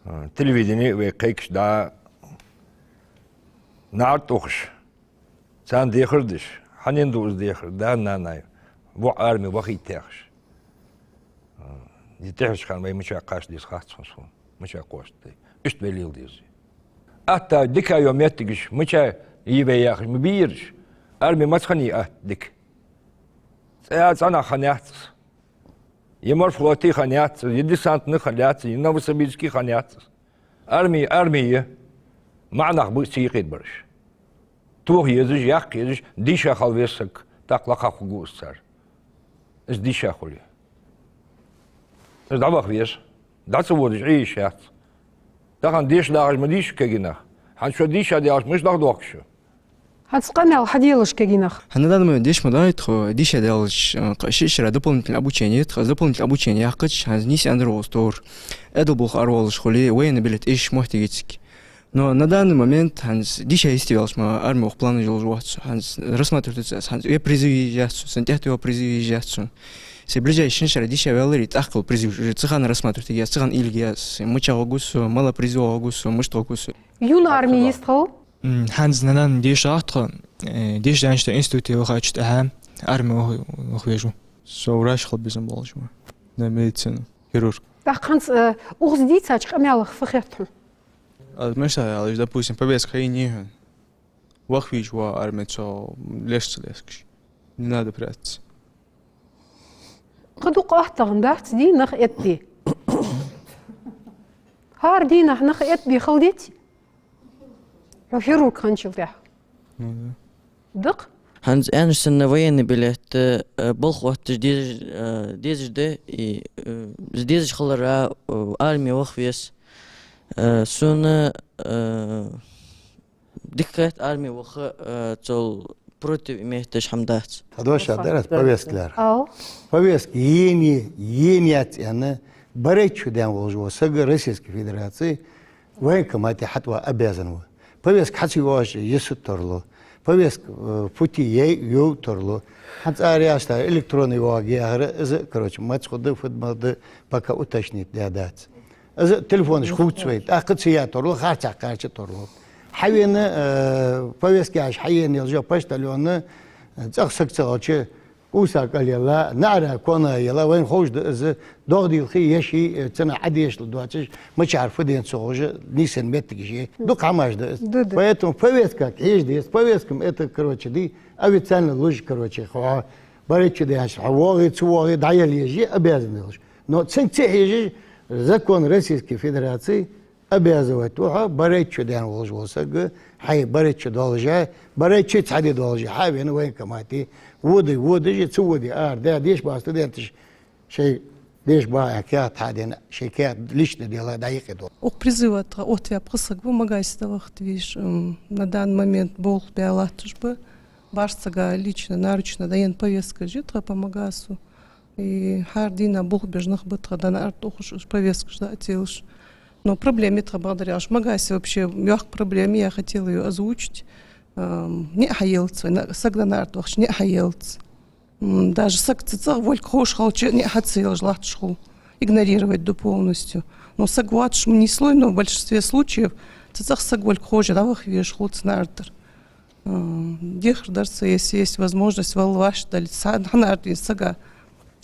а, телевидене вай кхайкаш да, наӀар тӀаухаш, царна дехар деш, хьанна ду из дехар, даь-нанай, воӀ арме вахийта яхаш. А, из тӀехьарча хана вай мича кхача деза хац хьона сона, мича кхоачаш да. Иштта вай леладе деза. Атта дика йола моттигаш мича йий вай яхаш ма бий ераш. Арме маца хиннай атта дика? ЦӀа-, цӀенагӀа хиннаяц из. Е морфлоте хиннаяц из, е десантни хиннаяц из, е Новосибирске хиннаяц из. Арме, арме я. МаӀа нах ба цу юкъе бараш. Тоха езаш, яккха езаш, дийша хила веза саг, тӀаккха лакха хургва из цар. Из дийша хуле, из дӀаваха веза. ДӀа ца водаш Ӏе йиш яц. Тахан деша дахаш ма дий шо, кегий нах. ХӀанз шо дийша даьлча мишта даха доахк шо? ХӀанз къамаьл хьаделаш, кегий нах. ХӀанз на данный момент деша ма дац тхо, дийша даьлча, э, кхы ши шера дополнительное обучение, тхо дополнительное обучение яьккхача, хӀанз нийса аьннадар оаха тховра. Ӏаьдала болх аравоалаш хуле, военный билет эшаш моттиг я цига. Но на данный момент хӀанз дийша йисте ваьлча ма арме ваха планаш йолаш вац со. ХӀанз рассматривать ду аз, хӀанз е призыв е езаш яц сона, сона тӀехьа е призыв е езаш яц сона. Се ближайший шин шера дийша ваьларе, тӀаккха призыв уже цу хана рассматривать е еза, цу хана уйла е еза. Мича гӀоргва со, малагӀа призыв гӀоргва со, мишта гӀоргва со. Юнармия йистхила? М, хӀанз на данный деша дац тхо, э, деша даьннача институте вахача тӀехьа арме вах-, ваха везаш ва. Со врач хила безам болаш ва. На медицину. Хирург. ТӀаккха хӀанз, э, укхаза дийцача къамаьлах фу хет хьона? Аз мишта аьлча, допустим, повестка хиннай хьона. Ваха везаш ва арме цо, леш ца лескаш. Не надо прятаться. Кхы дукха аттагӀа дац дийнахьа, этта дийнахьа. ХӀара дийнахьа нах этта дийнахьа хила деций? Хьо хирург хинначул тӀехьагӀа. Ну да. Дакъа? ХӀанз аьннача санна военный билет, э, балха отташ дезаш, э, дезаш да, и, э, из дезаш хиларах, э, арме ваха веза. Э, сона, э, дика хет арме ваха, э, цул против имеет деш хӀама дац. Хьадоша дар аз повестка лаьрхӀа. Ау. Повестка енай, енаяц аьнна, барайтта шу даьнна волаш вола саг Российской Федерации, военкомате хьатӀавала обязан ва. Повестка хьа ца йоагӀаш йисса тарлу. Повестка, э, пути йой, йой тарлу. ХӀанз цӀера яхаш да электронный йоагӀа яхар, из, короче, маца хургда, фуд-малад, пока уточнить даь дац. Из телефонаш хувц вай, тӀаккха ца яь тарлу, харцахьа кхаьча тарлу. Хьавена, э, повестка яхаш хьаена йола почтальон, э, цӀагӀа саг ца хилча, къувса кӀал яьлла, наӀара конга яьлла, вайна ховш да из, догӀа дийлхе, е ший, э, цунах Ӏодешалургдоацаш, мичара фу дена ца ховш, нийсъенна моттигаш я. Дукха хӀамаш да из. Да, да. Поэтому повестка хьежа деза, повестка-м это, короче, ди, официально луш, короче, хьо барайтта шу даьннача, хьо воагӀе, ца воагӀе, дӀаяла езаш я, обязан долаш. Но цунга ца хьежаш, закон Российской Федерации обязывать ду хьо, барайтта шу даьнна волаш вола саг, хьай барайтта шу долаш, барайтта шу цхьа ди долаш, хьавена военкомате, вода, водаш, ца воде, ара даь, деша баха студенташа шоай деша баха каьхат хьадена, шоай каьхат лично дела, дӀаюкъе долаш. Укх призыва тха оттаваь пхи саг ва Магасе дӀавахийта везаш, м, на данный момент болх бе латташ ба, бархӀ сага лично, нарочно дӀаенна повесткаш я тха по Магасу. И хӀара дийнахьа болх беш нах ба тха, дӀа наӀарга тӀаухаш, уж повесткаш дӀа а телаш. Но проблема я тха, бакъдар аьлча, Магасе вообще йоккха проблема я, я хотела её озвучить. Ам, ниӀ хьаелац вай, на-, саг дӀа наӀарга тӀаухаш, ниӀ хьаелац. М, даже саг цу цӀагӀа волга ховш хилча, ниӀ хьа ца елаш латташ хул. Игнорировать ду полностью. Но саг воацаш ма нийслой, но в большинстве случаев цу цӀагӀа саг волга ховш дӀаваха везаш хул цу наӀаргара. М, дехар дар са, если есть возможность, валла вӀаштӀехьадалийта, цхьан хьанар дийна сага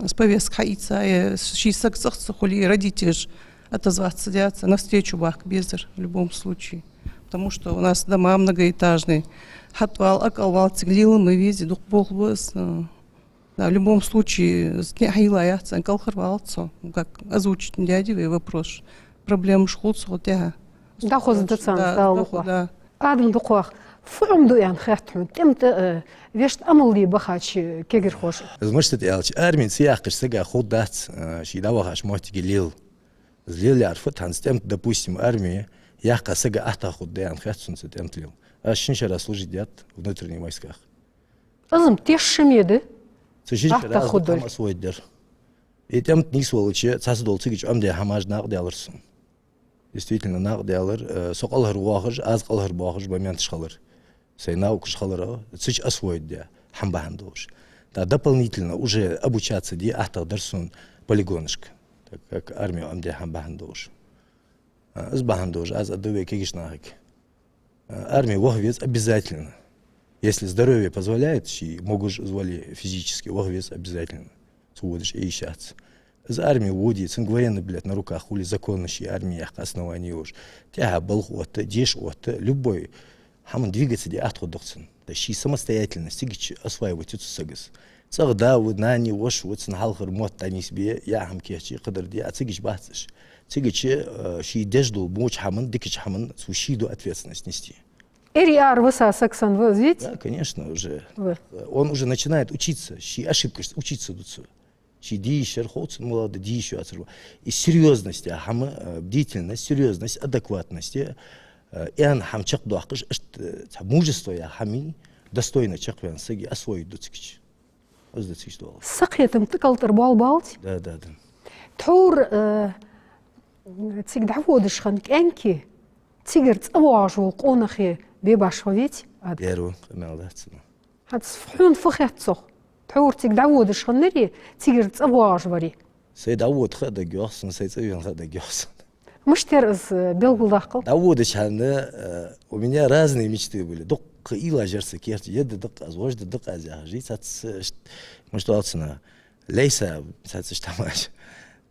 с повестка хьаийца, е ший саг цӀагӀа ца хуле, родителаш отозваться даьд цар, навстречу бахка безар в любом случае. Потому что у нас дома многоэтажные. ХьатӀавала, акӀалвала цига лела ма везий, дукха болх ба из, а, да, в любом случае, из ниӀ хьайийлла яц, кӀалхарвалац со. Ну, как озвучить даьдий вай вопрос. Проблемаш хул цу тӀехьа. ДӀахоза да царна, да, Дала мукъалахь. Да. Адам Дукхагӏа, фу Ӏомаду аьнна хет хьона, тӀем тӀа, э, вешта Ӏамал де бахача кагирхоша? Из мишта да аьлча, арме ца яьккхача сага ховргдац, э, ше дӀавахача моттиге лела. Из лелаяр фуд хӀанз тӀем тӀа, допустим, арме яьккха сага аттагӀа хургда аьнна хет сона цу тӀем тӀа лела. Аз шин шера служить даьд в внутренних войсках. Из-м тешаме да. Цу шин шера аттагӀа аз хургдолга хӀама освоить даьр. И тӀем тӀа нийсвелча, цхьацца дола цига Ӏомадаь хӀамаш накъадаьлар сона. Действительно, накъадаьлар, э, со кӀалхарвоахаш, аз кӀалхарбоахаш моменташ хилар. Сай наукаш хилар, цу чу освоить даь, хӀама бахьан долаш. ТӀаккха дополнительно уже обучаться де аттагӀа дар сона полигонашка. Так как арме Ӏомадаь хӀама бахьан долаш. А, из бахьан долаш, аз аргда вай кагийча нахага. А, арме ваха веза обязательно. Если здоровье позволяет, ший могаш из вале физически, ваха веза обязательно. Цу водаш Ӏе йиш яц. Из арме воде, цунга военный билет на руках хуле, законно ший арме яьккха основание йолаш. ТӀехьа балха отта, деша отта, любой хӀаман двигаться де атта хургда-кх цунна. Да ший самостоятельность цига чу осваивать ю цу сага. ЦӀагӀа да ва, нана, воша ва, цун хьалхара мотт дӀанийсбе, яа хӀама кийчъе, кхыдар де, а цига чу бац уж. Цига чу, э, ше деш дола воча хӀаман, дикача хӀаман цо ше ду ответственность нести. Ӏерий ара виса саг санна ва из, веций? Да, конечно, уже. Ва. Он уже начинает учиться, ший ошибкаш учиться ду цо. Ше де йиш яр хов цунна, молодой, де йиш йоацар ва. И серьёзность, а, хӀама, э, бдительность, серьёзность, адекватность, э, аьнна хӀама чакхдоаккхаш, иштта, э, цхьа мужество яха хӀама достойно чакхваьнна саг освоить ду цига чу. Из да цига чу доагӀар. Сакхетам тӀакӀалтӀара болабалац? Да, да, да. Тхьовра, э, цига дӀаводаш хинна кӀаьнки, цигара цӀавоагӀаш вола къонахий бебаш хов, веций, Адам? Дера ва, къамаьл дац цунах. ХӀанз хьона фу хет цох? Тхьовра цига дӀаводаш хиннари, цигара цӀавоагӀаш вари? Сай дӀавода ха а дагайоагӀа сона, сай цӀавена ха а дагайоагӀа сона. Мишта яр из, э, белгалдаккхал? ДӀаводача хана, э, у меня разные мечты были. Дуккха уйлаш яр са керте, ер дергда-кх аз, вож дергда-кх аз яхаш. Цхьацца, э, ш-, мишта оал цунах, лейса, цхьацца иштта хӀамаш.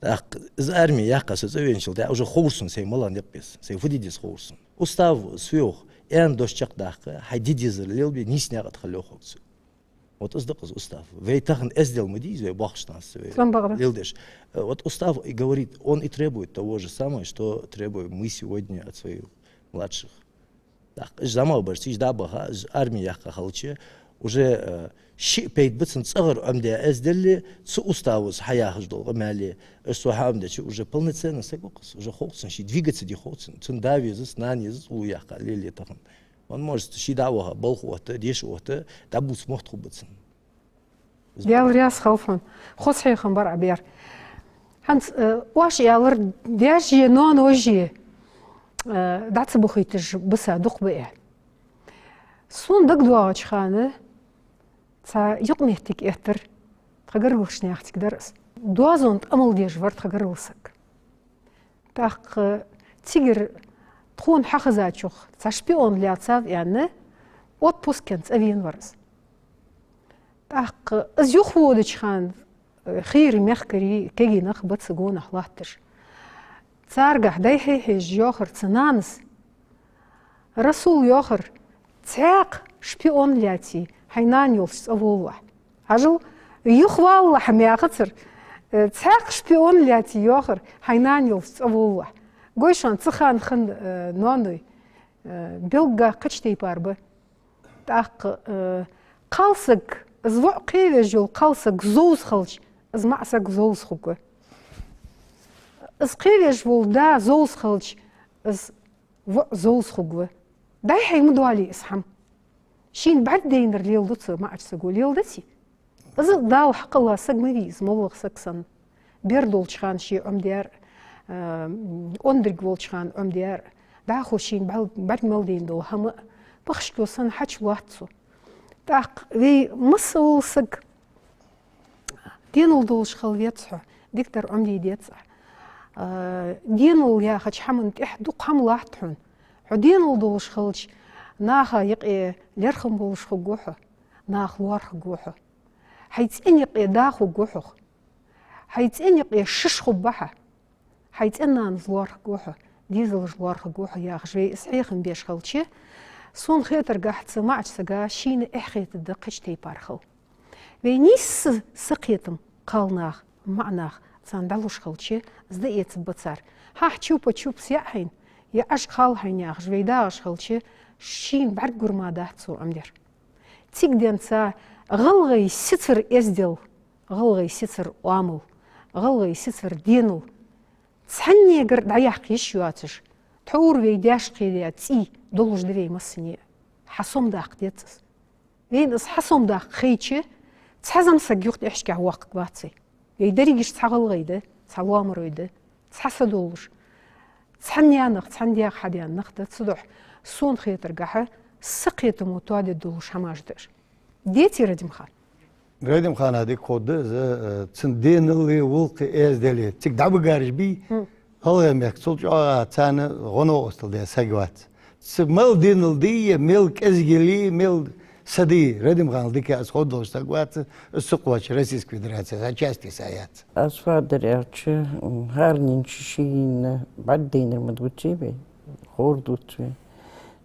ТӀаккха из арме яьккха со цӀавеначул тӀехьагӀа уже ховр сона сай мала никъ беза, сай фу де деза ховр сона. Устав соьх, аьнна дош чакхдаккха, хьай де дезар лелабе, нийса наькъа тӀа хила йоах хьога цо. Вот из да-кх из устав. Вай тахан эздел ма дий из вай боккхийча наха, вай леладеш. Э, вот устав и говорит, он и требует того же самого, что требуем мы сегодня от своих младших. ТӀаккха уж зӀамагӀбараш цига чу дӀа а баха, уж арме яьккха хилча, уже, э, шиъ пайда ба цунна цӀагӀара Ӏомадаь эздел, цу уставо хьа яхаш дола къамаьл, уж цо хьа Ӏомадича, уже полноценный саг ва-кх из, уже хов цунна, ше двигаться де хов цунна, цун да везац, нана езац, уллув яьккха лелае тахан. Он может ше дӀа а ваха, балха отта, деша отта, дӀабувца мотт хургба цунна. Даьла раьза хилва хьона. Хоза хьехам бар Ӏа баьр. ХӀанз, э, оаш аьлар, даьшеи ноанойи э, дӀа ца бохийташ бисса дукха ба аьнна. Сона дагадоагӀача хана цхьа юкъ-моттиг эттар, тха гаргарча наьха цига дар из. Доазон тӀа Ӏамал деш вар тха гаргара саг. ТӀаккха цигара тхона хьахезачох цхьа шпион лаьцав аьнна, отпуске цӀавена вар из. ТӀаккха из юхавоагӀача хана, э, хийра мехкарий, кегий нах ба цу гонахьа латташ. Царгахьа дӀай-хьай хьежа йоахар цу нанас: «Расул, — йоахар, — цхьаькха шпион лаьций, хьай нана йолча цӀаволалахь». Хьажал, юхавалалахь ма яхацар, э, цхьаькха шпион лаьций, йоахар, хьай нана йолча цӀаволалахь. Гой шоана, цу хана хинна, э, ноаной, э, белггахьа кхыча тайпара ба. ТӀаккха, э, кхалсаг, из воӀ кхевеш йола кхалсаг зовза хилча, из маӀа саг зовза хургва. Из кхевеш вола да зовза хилча, из воӀ зовза хургва. ДӀай-хьай ма доалий из хӀама. Шийна бӀаргадайнар леладу цу маӀача саго, леладеций? Из Дала хьакхелла саг ма вий из, моллагӀа саг санна. Бер долча хана ше Ӏомадаьр, э, ондриг волча хана Ӏомадаьр, дӀахо шийна бӀал-, бӀарг мел дайна дола хӀама а, пахашко санна хьачулоац цо. ТӀаккха вай масса вола саг денал долаш хила веза хьо, дикадар Ӏомаде деза. Э, денал яхача хӀаман тӀехьа дукха хӀама латт хьона. Хьо денал долаш хилча, наха юкъе лерхӀам болаш хургва хьо, наха лоархӀаргва хьо. Хьай цӀен юкъе да хургва хьох. Хьай цӀен юкъе шиша хургба хьа. Хьай цӀен-нанас лоархӀаргва хьо, дезалаш лоархӀаргва хьо, яхаш, вай из хьехам беш хилча, сона хетаргахьа, цу маӀача сага шийна эхь хетаргда кхыча тайпара хила. Вай нийсса сакхетам кхалнаха, маӀанаха, царна дӀалуш хилча, из дӀаэцаргба цар. Хьа чупа-чупс яа хьайна, е Ӏаж кхалл хьайна, яхаш, вай дагӀаш хилча, шийна бӀаргагур мара дац цо Ӏомадер. Цига денз гӀалгӀай сецар эздел, гӀалгӀай сецар оамал, гӀалгӀай сецар денал цхьаннегара дӀаяккха йиш йоацаш, тхьовра вай даьша кхедаь цӀий долаш да вай массане а. Хьасомадаккха деза из. Вайна из хьасомадаккха хайча, цхьа зӀамсаг юха тӀехьашкахьа воаккхаргвац вай. Вай дерригаш цхьа гӀалгӀай да, цхьа лоамарой да, цхьа са долаш. Цхьан наьнах, цхьан даьх хьадаьнна нах да, цудухьа сона хетаргахьа, сакхетамо тоадергдолаш хӀамаш да уж. Деций, Радим-хан? Радим-хана дика ховргда из, э, цун деналеи, гӀулакхеи, эзделеи. Цига дӀабигараш бий, гӀалгӀай мехка цул чӀоагӀа царна гӀо-новкъостал даь саг вац. Цу мел денал дий, е мел кӀезигагӀа, мел са дий, Радим-ханал дика аз ховргдолаш саг вац, из сукхвача Российски Федераци цхьа части са яц. Аз фу дар аьлча, м, хӀаранена ший-шийна бӀаргадайнар ма дий цу бе, ховргдолаш вай.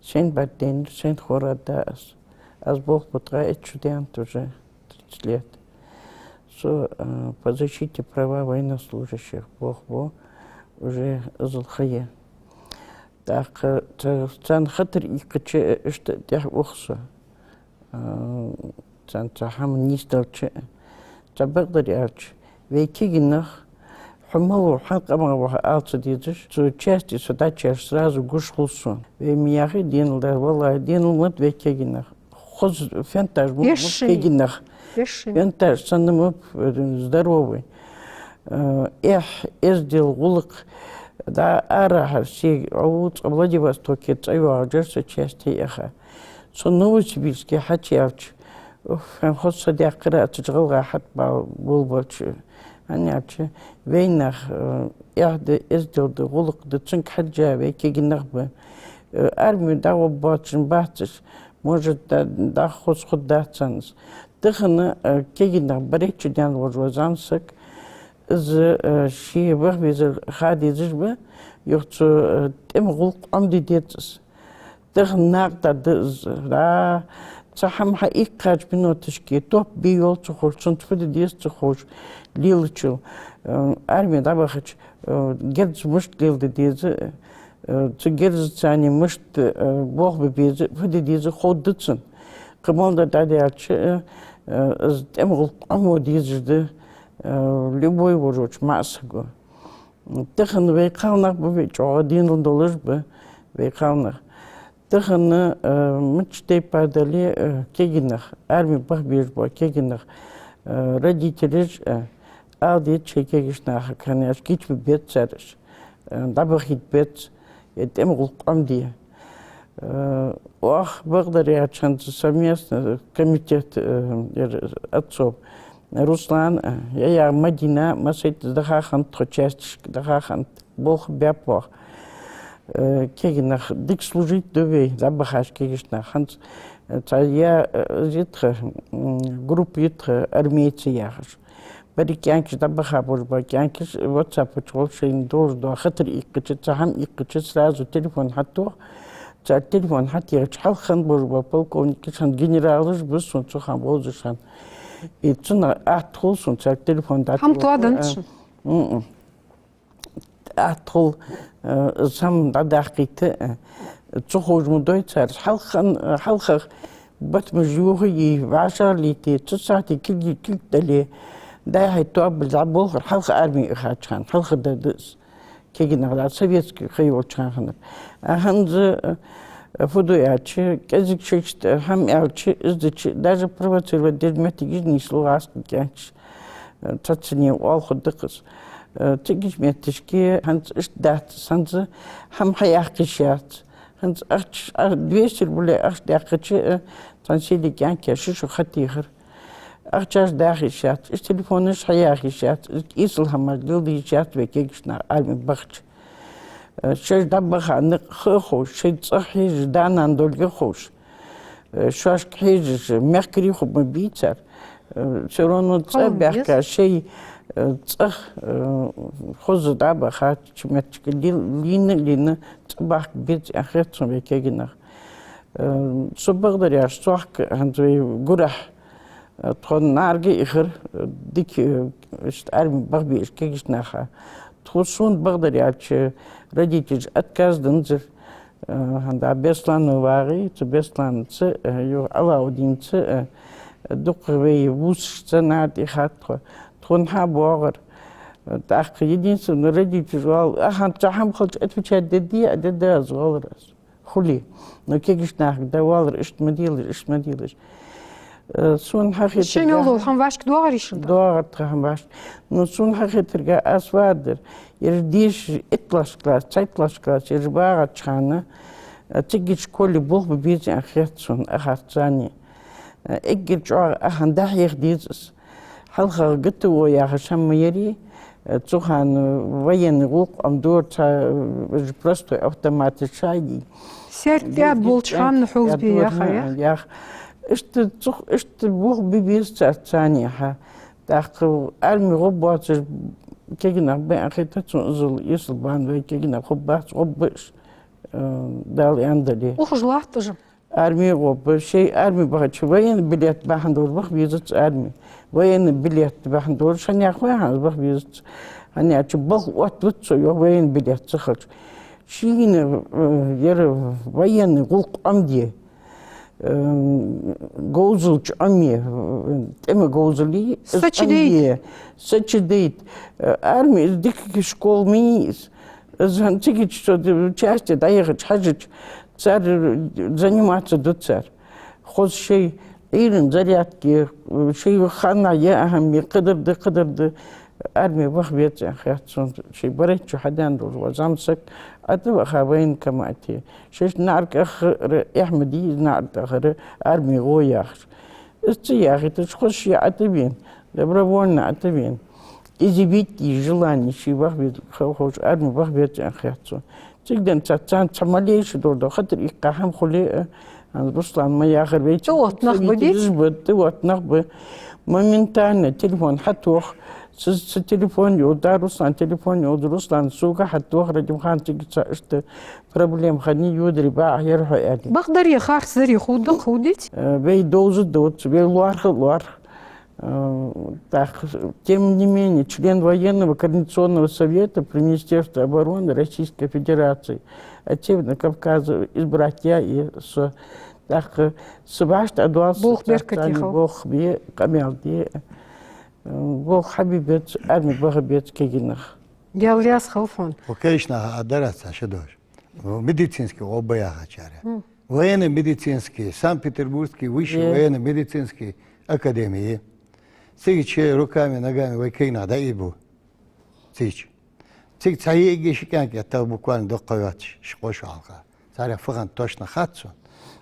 Сайна бӀаргадайнар, сайна ховргда аз. Аз болх бу ткъаь итт шу даьннад уже, тридцать лет. Со, э, по защите права военнослужащих болх бу уже иззал ха я. ТӀаккха ца-, царна хатар ийккхача, иштта тӀехьа ух со. А, царна цхьа хӀама нийсделча, цхьа бакъдар аьлча, вай кегий нах, хьо мала ва, хьан къаман ва ала ца дезаш, цу часте со дӀачуяьлча сразу гуш хул сона. Вай ма яхий денал дар, валлахӀи, денал ма да вай кегий нах. Хоза фен-этаж ма ба кегий нах. Фен-этаж санна ма ба, э, здоровый. Э, эхь, эздел, гӀулакх, да, арахьара се, Ӏо вуц, Владивостоке цӀавоагӀаш вар со часте яха. Со Новосибирске хьачуяьлча, уф, хьан хоза са даьккхар а цу чу гӀалгӀай хьатӀабовла болабелча, хӀана аьлча, вай нах, э, эхь да, эздел да, гӀулакх да, цунга хьежжа вай кегий нах ба. Э, арме дӀагӀоргбоацаш бац уж, может, да-, дӀахо хоза хургдац царна из. Тахан, э, кегий нах барайча денна волаш ва зӀамсаг, из, э, ше ваха везар ха дезаш ба, юха цу, э, тӀема гӀулакх Ӏомаде деза из. Тахан накъадаргда из, да, цхьа хӀама хьаийккхача минуташка топ бе йолаш ца ховш, цунца фу де деза ца ховш лелачул, э, арме дӀабахача, э, герз мишта леладе деза, э, цу герзаца мишта, э, болх бе беза, фу де деза ховргда цунна. Кхы мел дар дӀадаьлча, э, э, из тӀема гӀулакх Ӏомо дезаш да, э, любой волча маӀа саго. Тахан вай кхалнах ба вай чӀоагӀа денал долаш ба, вай кхалнах. Тахан, э, мичча тайпара дале, э, кегий нах, арме баха безаш бола кегий нах, э, родителаш, э, ала деза шоай кегийча нахага, хӀана аьлча кийчбе беза цар уж, э, дӀабахийта беза, Е тӀема гӀулакх Ӏомаде. Э, оаха бакъдар яьча хӀанз совместно комитет, э, ер отцов Руслан, э, яьяь Мадина, массайтта даха хиннад тхо часташка, даха хиннад, болх баьб оаха. Э, кегий нах дика служить ду вай, дӀабахача кегийча наха. ХӀанз, э, цхьа я, э, из я тха, м, группа я тха, армейцы яхаш. Берригаш кӀаьнкаш дӀабаха болаш ба, кӀаьнкаш WhatsApp чу гӀолла шоай долаш дола хатар иккхача, цхьа хӀама иккхача, сразу телефон хьатох. Цар телефон хьатехача, хьалха хинна болаш ба полковникаш, хӀанз генералаш ба сона цу хана вовзаш хинна. И цунах атта хул сона цар телефон дӀатоха. ХӀама тоаденнад шун? М-м. Атта хул, э, из хӀама дӀадаккхийта, э, ца ховш ма дой цар. Хьалха хинна, э, хьалхагӀа батамаш йохае, вӀашагӀлийте, цу сахьате кулги кулг дале, дӀа-хьа тоабале дӀаболхар хьалха арме ухача хана, хьалха дар да из. Кегий нах да, советски ха йолча хана хиннар. А хӀанз, э, фу ду аьлча, кӀезига шоашта хӀама аьлча, из дича, даже провоцировать деш моттигаш нийслу гӀазкхий кӀаьнкаш. Э, цацане оалхургда-кх из. Э, цигача метташка хӀанз иштта дац, хӀанз хӀама хьаяккха йиш яц. ХӀанз ахча, а, двести рублей ахча даьккхача, э, цхьан селе кӀаьнк я, ши шу ха техар. Ахчаш даха йиш яц, уж телефонаш хьаяха йиш яц, уж эсала хӀамаш леладе йиш яц вай кегийча наха арме бахача. Э, шоаш дӀабаха никъ ха а ховш, шоай цӀагӀа хьежаш, да-нана долга а ховш. Э, шоашка хьежаш, мехкарий хургба бий цар. Э, всё равно цӀагӀа баьхка, шоай, э, цӀагӀа, э, хоза дӀабаха, цу метташка лий-, лийна, лийна, цӀабахка беза аьнна хет сона вай кегий нах. Э, со бакъдар яхаш, цхьаькха хӀанз вай гурахьа, э, тхона наӀарга а ихар, э, дика, э, иштта арме баха безача кегийча наха. Тхо сона бакъдар яьлча, родителаш отказ дензар. Э, хӀанз Беслана вагӀий, цу Бесланаца, э, юха Алаудинца, э, дукха вай вусашца наӀар тӀа ихад тхо. Тхона хьабоагӀар. Э, тӀаккха единственное, родителаш оал, а хӀанз цхьа хӀама хилча отвечать дергдий, а дергда аз, оалар аз. Хуле. Но кегийча нахага дӀаоалар, иштта ма делаш, иштта ма делаш. Э, сона хьахетарга, шоай мел дола хӀама вӀашка доагӀарий шун тӀа? ДоагӀар тха хӀама вӀашка. Но сона хьахетарга, аз вадар. Ераш деша иттлагӀча классе, цхьайттлагӀча классе ераш багӀача хана, э, цигача школе болх бе беза аьнна хет сона, а харцани. Э, эггара чӀоагӀа а хӀама дӀахьеха деза аз. ХьалхагӀа ГТО яхаш хӀама ма ярий, э, цу хана военный гӀулакх Ӏомадора цхьа, э, простой автоматаш шайги. Серть тӀа болча хана хьовзабе яха, яха. Иштта цу-, иштта болх бе беза цар царна хьа. ТӀаккха арме гӀо боацаш кегий нах ба аьнна хетац сона, иззал эсала бахьан вай кегий нах хургбац, гӀоргба уж, э, Дала аьнна дале. Ухаш латт уж. Арме гӀоргба, шоай арме бахача, военный билет бахьан долаш баха безац арме. Военный билет бахьан долаш, хӀана яхой хӀанз баха безац. ХӀана аьлча балха оттавац цо, йоах, военный билет ца хилча. Шийна, э, ер военный гӀулакх Ӏомаде, э, говзалча Ӏоме, э, тӀема говзале, из Ӏомаде, сачудайт. Э, арме, из дика школа ма йий из. Из хӀанз цигача цо д-, часте дӀаяхача, хьежача, цар заниматься ду цар. Хоза шоай Ӏуйрийна зарядка, шоай ханнахьа яа хӀама, кхыдар да, кхыдар да. Арме ваха веза аьнна хет сона, шоай барайтта чу хьадаьнна долаш ва зӀамсаг, ӀотӀаваха военкомате. Шоашта наӀарга ахара эхь ма дий, наӀарга тӀахара арме гӀо яхаш. Из ца яхийташ, хоза ше ӀотӀавена, добровольно ӀотӀавена. Изъявить е желание ший ваха веза, ха-, ховш, арме ваха веза аьнна хет сона. Цигара денз царна цхьа малейший дола хатар иккха хӀама хуле а, хӀанз Руслана ма яхар вай, тӀаотта нах ба, дий? ТӀаотта нах ба. Моментально телефон хьатох, са, са телефон йолаш да, Руслана телефон йолаш да, Руслана сога хьатох, Радимхан, цига цхьа иштта проблема хиннай, йодара бакъахьа яр хьо аьле. Бакъдари харцдари ховргда-кх, ховргдий? Э, вай довза а довз, вай лоархӀа а лоархӀ. Э, так, тем не менее, член военного координационного совета при Министерстве обороны Российской Федерации от Северного Кавказа избрать яь я со. Так, са башта а доалл, болх беркате хилда, болх бе, къамаьл де. Э, болх хьабе беза, арме баха беза кегий нах. Даьла раьза хилва хьона. Окей, шоана а дар аз цхьа шу дош. Медицинский гӀо ба яхачар. Военно-медицинский, Санкт-Петербургский высший военно-медицинский академия. Цигача руками, ногами вай кегий нах дӀаийбу. Цигача. Цига цхьа йиӀиг, ши кӀаьнк я тха буквально дукха йоацаш, ши-кхо шу хьалха. Царех фу хиннад точно хац сона.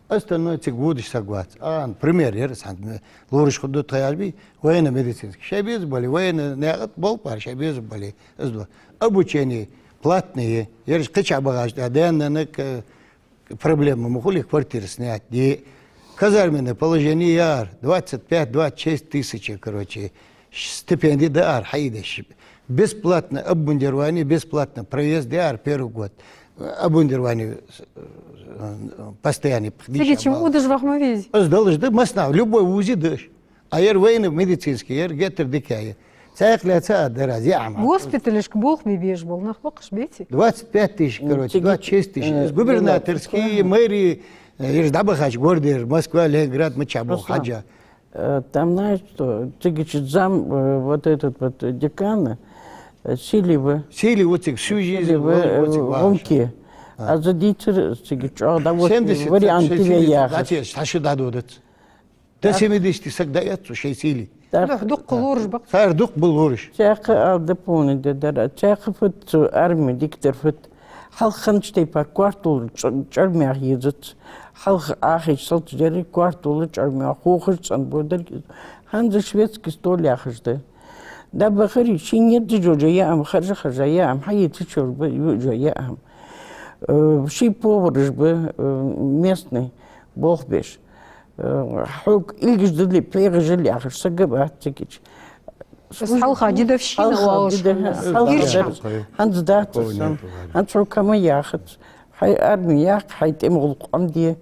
Остальное цига водаш саг вац. А, пример яр, цхьан лораш хургда тха яр бий, военно-медицинский. Шоай безам бале, военный наькъа тӀа болх бар, шоай безам бале. Из да. Обучение платное, ераш кхычахьа бахача тӀа, даьна-нанна проблема ма хулий, квартира снять де. Казарменное положение яр, двадцать пять, двадцать шесть тысяч, короче, стипенди даар хьаийдеш. Бесплатно обмундирование, бесплатно проезд яр первый год. Обмундирование, э, постоянный. Цига чу удаш ваха ма везий? Из долаш да, массанахьа, любой вузе да. А ер военно-медицинский, ер геттара дика я. Цхьаькха лаьца а дар аз, яа хӀама. Госпиталашка болх бе безаш бола нах ба-кх уж, беций? Двадцать пять тысяч, короче, цига двадцать шесть тысяч. Э, из губернаторский, мэрии, э, ераш дӀабахача города, Москва, Ленинград, мичахьа болх хьажа. Э, там, знаешь что, цига чу зам, э, вот этот вот, э, декана, э, Селиева. Селиева цига всю жизнь, Селиева, э, цига вагӀаш. Гонки. А за дийцар цига чӀоагӀа довольный вариант я яхаш. Семьдесят, шестьдесят, хьашу дӀадодац. До семидесяти саг дӀаэц цо шоай сийле. Дукха лораш ба-кх. Цар дукха ба лораш. Цхьаькха ала дополнить де дар. Цхьаькха фуд цу арме дикадар фуд. Хьалха хиннача тайпара кортол чӀ-, чӀармех езац. Хьалха Ӏахийча салташ дерриг кортол чӀармех хохаш цӀенбу дерг. ХӀанз шведский стол яхаш да. ДӀабахаре шийна ердаш йола яа хӀама, харжа-харжа яа хӀама, хьаийца чура ба юа йола яа хӀама. Э, ши повараш ба, э, местный, болх беш. Э, хьога илгаш дале, пхьегӀаш дале яхаш саг а бац цига чу. Из хьалха дедовщина оалаш хиннад. Хьалха дедов-, хьалха дар. ХӀанз дац из санна. ХӀанз хьога хӀама яхац. Хьай арме яккха, хьай тӀема гӀулакх Ӏомаде.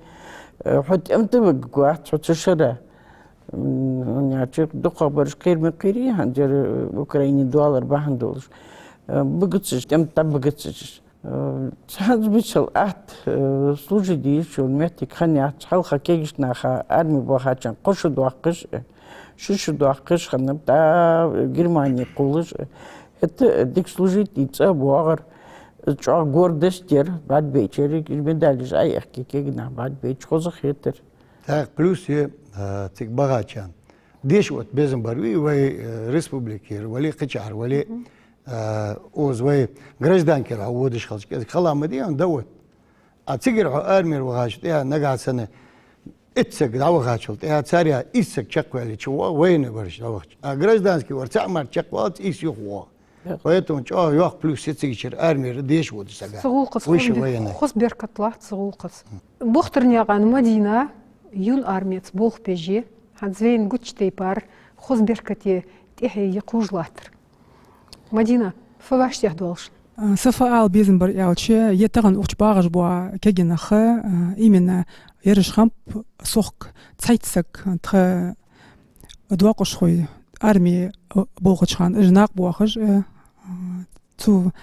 Э, хьо тӀем тӀа варгвац, хьо цу шера. М, хӀана аьлча дукхагӀбараш кхера ма кхерий, хӀанз ер Украине доаллар бахьан долаш. Э, багац уж, тӀем тӀа багац уж. Э, цхьанне мисал атта, э, служить де йиш йола моттиг хиннаяц, хьалха кегийча наха арме бахачарна кхо шу доаккхаш, э, ши шу доаккхаш хиннаб, тӀаккха Германе кхоллаш, э, хӀаьта дика служить де цӀа боагӀар, э, чӀоагӀа гордость яр, бӀаргабайчарех, медалаш Ӏоэхке кегий нах бӀаргабайча хоза хетар. ТӀаккха плюс я, э, цига бахачарна. Деша отта безам бар вий, вай, э, республикера вале, кхычахьара вале, Э, укхаза вай гражданкера хьо водаш хилча, кӀезига хала ма дий, да отта. А цигара хьо армера вахачул тӀехьагӀа, нагахьа санна итт саг дӀавахачул тӀехьагӀа, царех ийс саг чакхваьлча, ва-, военный вар дӀавахача. А гражданский вар цхьа мара чакхваллалца ийс юхавоагӀа. Поэтому чӀоагӀа йоккха плюс я цигачара армера деша водача сага. Цу гӀулакхаца выше военный. Хоза беркат латт цу гӀулакхаца. Бохтарнаькъан Мадина юнармеца болх беш я, хӀанз вайна гуча тайпара хоза беркате тӀехье я кхувш латтар. Мадина, фу вӀаштӀехьа доаллаш? А, са фу ала безам бар аьлча, е тахан укх чу багӀаш бола кегий нах, а, именно ераш хиннаб сохк цхьайтта саг тха доакъашхой арме болхача хана, уж накъабоахаш, а, цу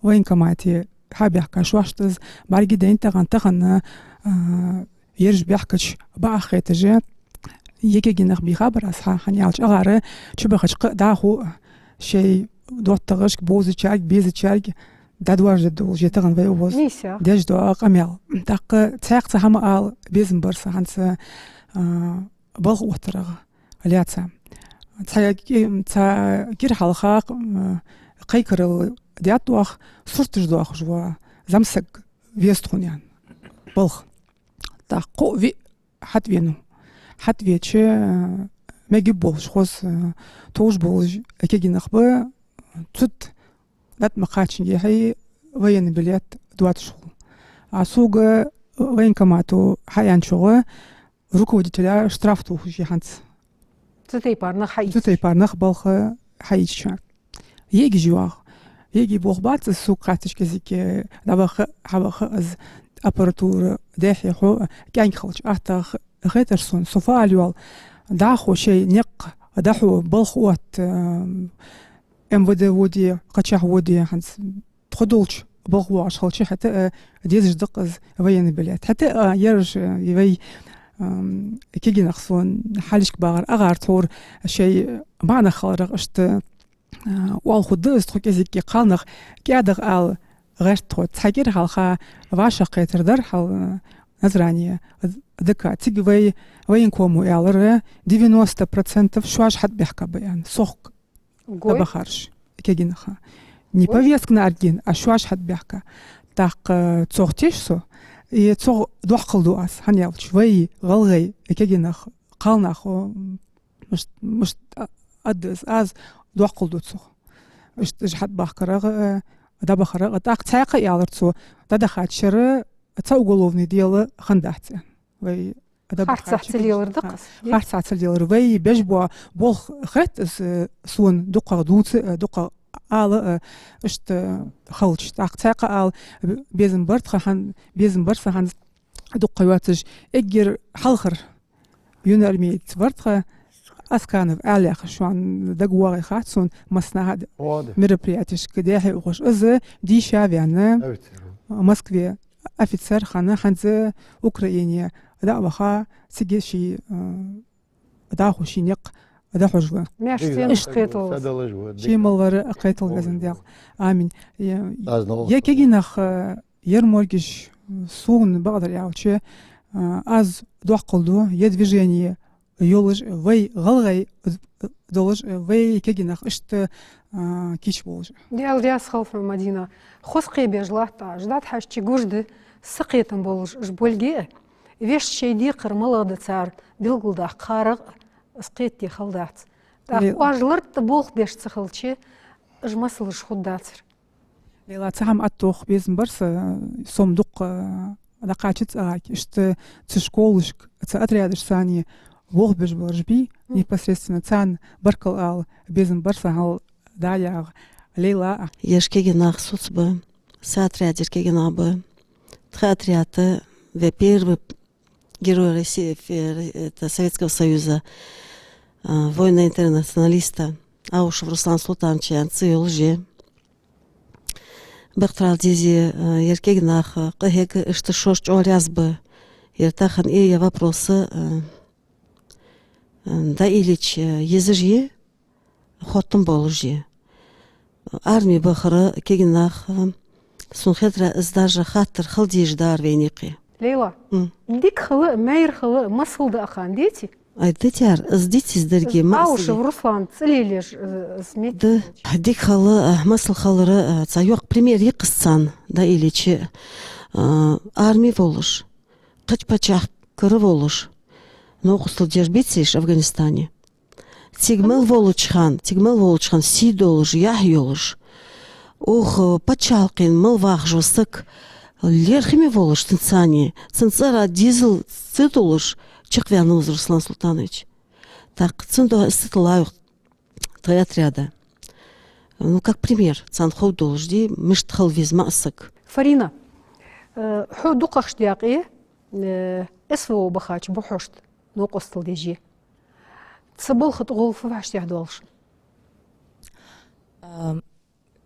военкомате хьабаьхка шоашта из бӀаргадайна тахан, тахан, а, ераш баьхкача бакъахьа хеташ я. Е кегий нах бийха бар аз хьа, хӀана аьлча, агӀара чубахача кхы а дӀахо шоай доттагӀашка, бовзачарга, безачарга дӀадоаржадергдолаш я тахан вай укхаза деш дола къамаьл. ТӀаккха цхьаькха цхьа хӀама ала безам бар са хӀанз, а, балха оттарах лаьца. Цхьа ки-, цхьа кӀира хьалха, а, кхайкарал даьд оаха, сурташ доахаш вола зӀамсаг веза тхона аьнна балха. ТӀаккха кхоъ-виъ хьатӀавенав. ХьатӀавеча, а, мегаш болаш хоза, а, товш болаш кегий нах ба, цу тӀа дӀатӀа ма кхаччингехьа военный билет доацаш хул. А сога военкомато хьааьнначох руководителя штраф тохаш я хӀанз. Цу тайпара нах хьаийцача. Цу тайпара нах балха хьаийцача. ЙиӀигаш йоагӀа. ЙиӀиги болх бац из, сога хаьттача, кӀезига дӀаваха, хьаваха из аппаратура дехьа хьо кӀаьнк хилча. АттагӀа хетар сона, со фу ала йоал, дӀахо шоай никъ дӀахьо балха отта, МВД воде, кхычахьа воде, хӀанз тхо долча балха воагӀаш хилча, хӀаьта а дезаш да-кх из военный билет. ХӀаьта а ераш, а, вай, ам, кегий нах, сона хьалхашка багӀар, агӀар тхьовра шоай бахьанах хиларах иштта, а, оалхургда из, тхо кӀезига кхалнах кӀаьдагӀа ала гӀерт тхо. Цхьа кӀира хьалха вӀашагӀкхетар дар хьал, а, Назране, ДК. Цига вай военкомо аьлар, девяносто процентов шоаш хьатӀабаьхка ба аьнна. Сохк дӀабахараш кегий нах. Не повестка на аргин, а шоаш хьатӀабаьхка. ТӀаккха цох теш со, и цох доккхал ду аз, хӀана аьлча вай, гӀалгӀай, кегий нах, кхалнах, о, мишт, мишт а-, аддаз, аз доккхал ду цох. Иштта уж хьатӀабахкарах, э, дӀабахарах, тӀаккха цхьаькха аьлар цо, дӀадахача шера цхьа уголовный дело хиннадац аьнна. Вай Харцахьа ца лелар да-кх из. Харцахьа ца лелар. Вай беш бола болх хет из, э, сона дукха дувца, э, дукха ала, э, иштта хилча. ТӀаккха цхьаькха ала, б-, безам бар тха хӀан-, безам бар са хӀанз дукха йоацаш, эггара хьалхара юнармеец вар тха, Асканов Ӏаьла яхаш, шоана дагавоагӀий хац сона, массанахьа а мероприятешка дехьа ухаш. Из дийша ваьнна Москве. Офицер хинна, хӀанз Украине дӀа а ваха, цига ший, э, дӀахо ший никъ дӀахьош ва. Маьрша цӀена кхеталва. Ший мел вар а кхеталва, везан Даьла. Аминь. Е, е кегий нах, э, ер моргаш сона бакъдар аьлча, э, аз доккхал ду, е движение йолаш, вай гӀалгӀай долаш, вай кегий нах иштта, а, кийча болаш. Даьла раьза хилва хьона, Мадина. Хоза кхебеш латт Ӏа, ждат хьаьшчи гуш да, са кхетам болаш уж болга а, вешта шоай декхар малагӀа да цар белгалдаккха хӀарах а, аз кхетаде хала дац. ТӀаккха оаш лартӀа болх беш ца хилча, уж масалаш хургдацар. Лейла, цхьа хӀама аттох безам бар са, со-м дукха, э, дӀакхача цӀагӀа, иштта цу школашка, цу отрядашца болх беш бараш бий, непосредственно царна баркал ала безам бар са хьал дӀаягӀа. Лейла, а. Еш кегий нах соцабаь, са отрядера кегий нах ба. Тха отряд, э, вай первый Герой России, фе-, это, Советского Союза, а, воина-интернационалиста Аушев Руслан Султановича цӀи йолаш я. Бакъдар аьлча, а, ер кегий нах, а, къахьег, иштта шоаш чӀоагӀа раьза ба. Ер тахан из я вопрос, а, а, дӀаийлача, а, езаш я, хоттам болаш я. Арме бахара кегий нах, сона хетар, из даже хаттар хила дезаш дар вайна юкъе. Лейла, дика хила, майра хила, масал да ахан, деций? Ай, дитар, из диций из деррига, масал. Аушев Руслан цӀи лелаеш, э, из мет. Да, дика хила, э, масал хилара, э, цхьа йоккха пример я-кх из царна, дӀаийлача, э, арме волаш, кхыча паччахьалкхера волаш, новкъостал деш беций уж Афганистане. Цига мел волча хана, цига мел волча хана сий долаш, яхь йолаш, укх паччахьалкхен мел вахаш вола саг, лерхӀаме волаш цунцани, цун цӀерах дезал ца долаш, чакхваьннав из Руслан Султанович. ТӀаккха цун духьа из цӀи тиллай-кх тха отряда. Ну, как пример, царна ховргдолаш дий, мишта хила веза маӀа саг. Фарина, э, хьо дукхагӀча даькъе, э, СВО бахача бухьошта новкъостал деш я. Цу балха тӀагӀолла фу вӀаштӀехьадоал шун? А,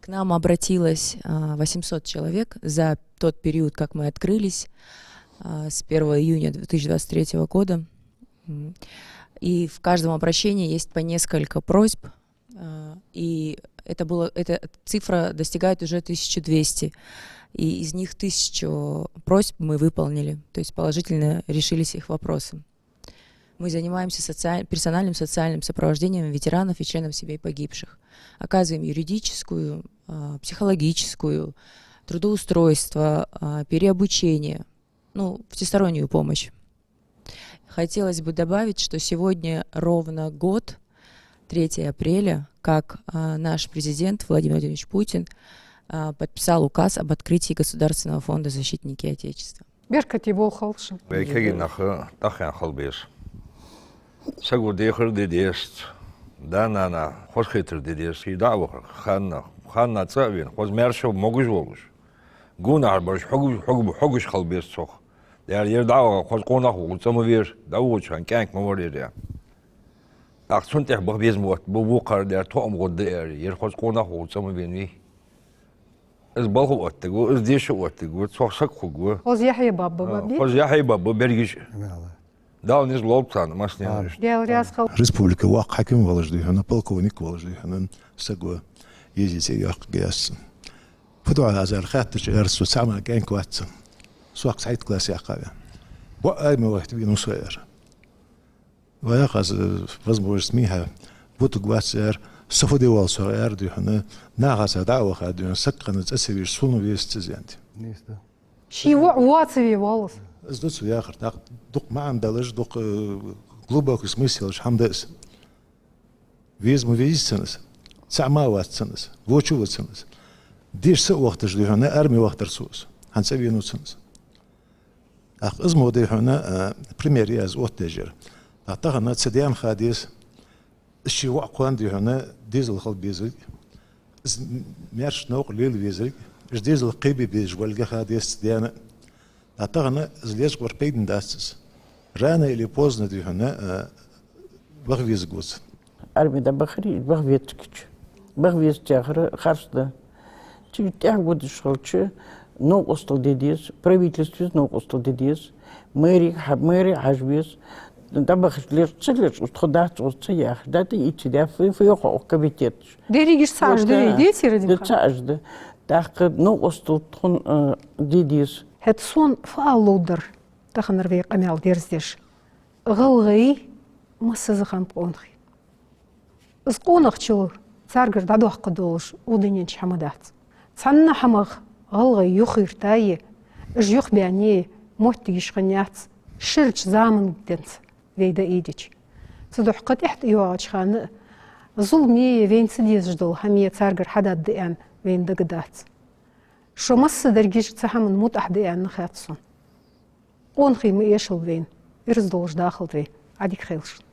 к нам обратилось, а, восемьсот человек за тот период, как мы открылись, а, с первого июня две тысячи двадцать третьего года. М. И в каждом обращении есть по несколько просьб, а, и это было, эта цифра достигает уже тысячи двухсот. И из них тысячу просьб мы выполнили, то есть положительно решились их вопросы. Мы занимаемся социаль-, персональным социальным сопровождением ветеранов и членов семей погибших. Оказываем юридическую, а, психологическую, трудоустройство, а, переобучение. Ну, всестороннюю помощь. Хотелось бы добавить, что сегодня ровно год, третьего апреля, как, а, наш президент Владимир Владимирович Путин, а, подписал указ об открытии Государственного фонда «Защитники Отечества». Беркате болх хилда шун. Вай кегий нах тӀахьенна хила беза. Саго дехар де дезац, да-нана хозахетар де деза, ший дӀа а вахар, ханна, ханна цӀа а вена, хоза маьрша могаш волаш. Гонахьара бараш хьогаш, хьогаш, хьогаш хила беза цох. Дера, ер дӀа а ваха, хоза къонах вола цӀа ма вера, дӀавоагӀача хана кӀаьнк ма вар ер. ТӀаккха цунна тӀехьа баха безам отт, бу-, бу кхар дера, тоам гӀоргда ер, ер хоза къонах вола цӀа ма венавий. Из балха оттаргва, из деша оттаргва, цох саг хургва. Хоза яхье бабба, а, бабби? Хоза яхье бабба, берригаш. Вала. Дала низ лолба царна, массане а. Аминь. Даьла раьза хилва. Республика воккха хьаким волаш дий хьона, полковник волаш дий хьона, саг ва, езий цӀи йоаккхаргьяц. Фу ду Ӏа аз аьлча хаьттача, аьлар цо, цхьа хӀама кӀаьнк вац. Сох цхьайтта класс яьккхай. Ваъ, ай, ма вахта венав со, аьлар. Ваьха аз, э, возможность михьа, бутуг вац, аьлар, Со фу де воалл, со аьлар, дий хьона, нахаца дӀа а ваха, дий хьона, саг хинна цӀа ца веш, сона везац из, аьннад. Нийса да. Ший воӀ воацаве воалл из. Из да цо яхар, тӀаккха дукха маӀан долаш, дукха, э, глубокий смысл йолаш хӀама да из. Веза ма везий цунна из, цаӀ ма вац цунна из, воча ва цунна из. Деша ца а вахийташ, дий хьона, арме вахийтар цо из. ХӀанз цӀавена ва цунна из. ТӀаккха из мо, дий хьона, а, пример я аз оттадаьр. ТӀаккха тахан цу даьна ха деза, из ший воӀ кхоана, дий хьона, дезал хила безалга, из маьрша новкъа лела везалга, из дезал кхебе безаш волга ха деза цу даьна. ТӀаккха тахан из лечкъабар пайдана дац из. Рано или поздно, дий хьона, а, ваха везаргва из. Арме дӀабахар, ваха везаргва из. Ваха везац яхар харц да. Цига тӀехьа гудаш хилча, новкъостал де деза, правительствос новкъостал де деза, мэри хьа-, мэри хьажа веза. ДӀабахача лечкъа, ца лечкъа, тхо дац оцу ца яхаш, да, тӀа ийца да, фу, фу йоах укх комитеташ. Деррига иштта цхьа ажда, да, деций, Радим-ха? ЦхьаӀ ажда. ТӀаккха новкъостал тхона, а, де деза. ХӀаьта сона фу ала ловргдар, таханара вай къамаьл дерзадеш. ГӀалгӀай массаза хиннаб къонахий. Из къонахчал царгара дӀадоаккхаргдолаш укх дунен чу хӀама дац. Цхьанна хӀамах гӀалгӀай юхайиртае, уж юхабаьнна моттигаш хиннаяц ширача заман денз вай дӀаийдича. Цудухьа кхы тӀехьа тӀайоагӀача хана а зуламе, вайна ца дезаш дола хӀамае царгара хьадаргда аьнна вайна дагадац. Шо массадараш цу хӀаман мутӀахь да аьнна хет сона. Къонахий ма эшалва вайна, ираз долаш дахалда вай, Ӏадика хийла шун.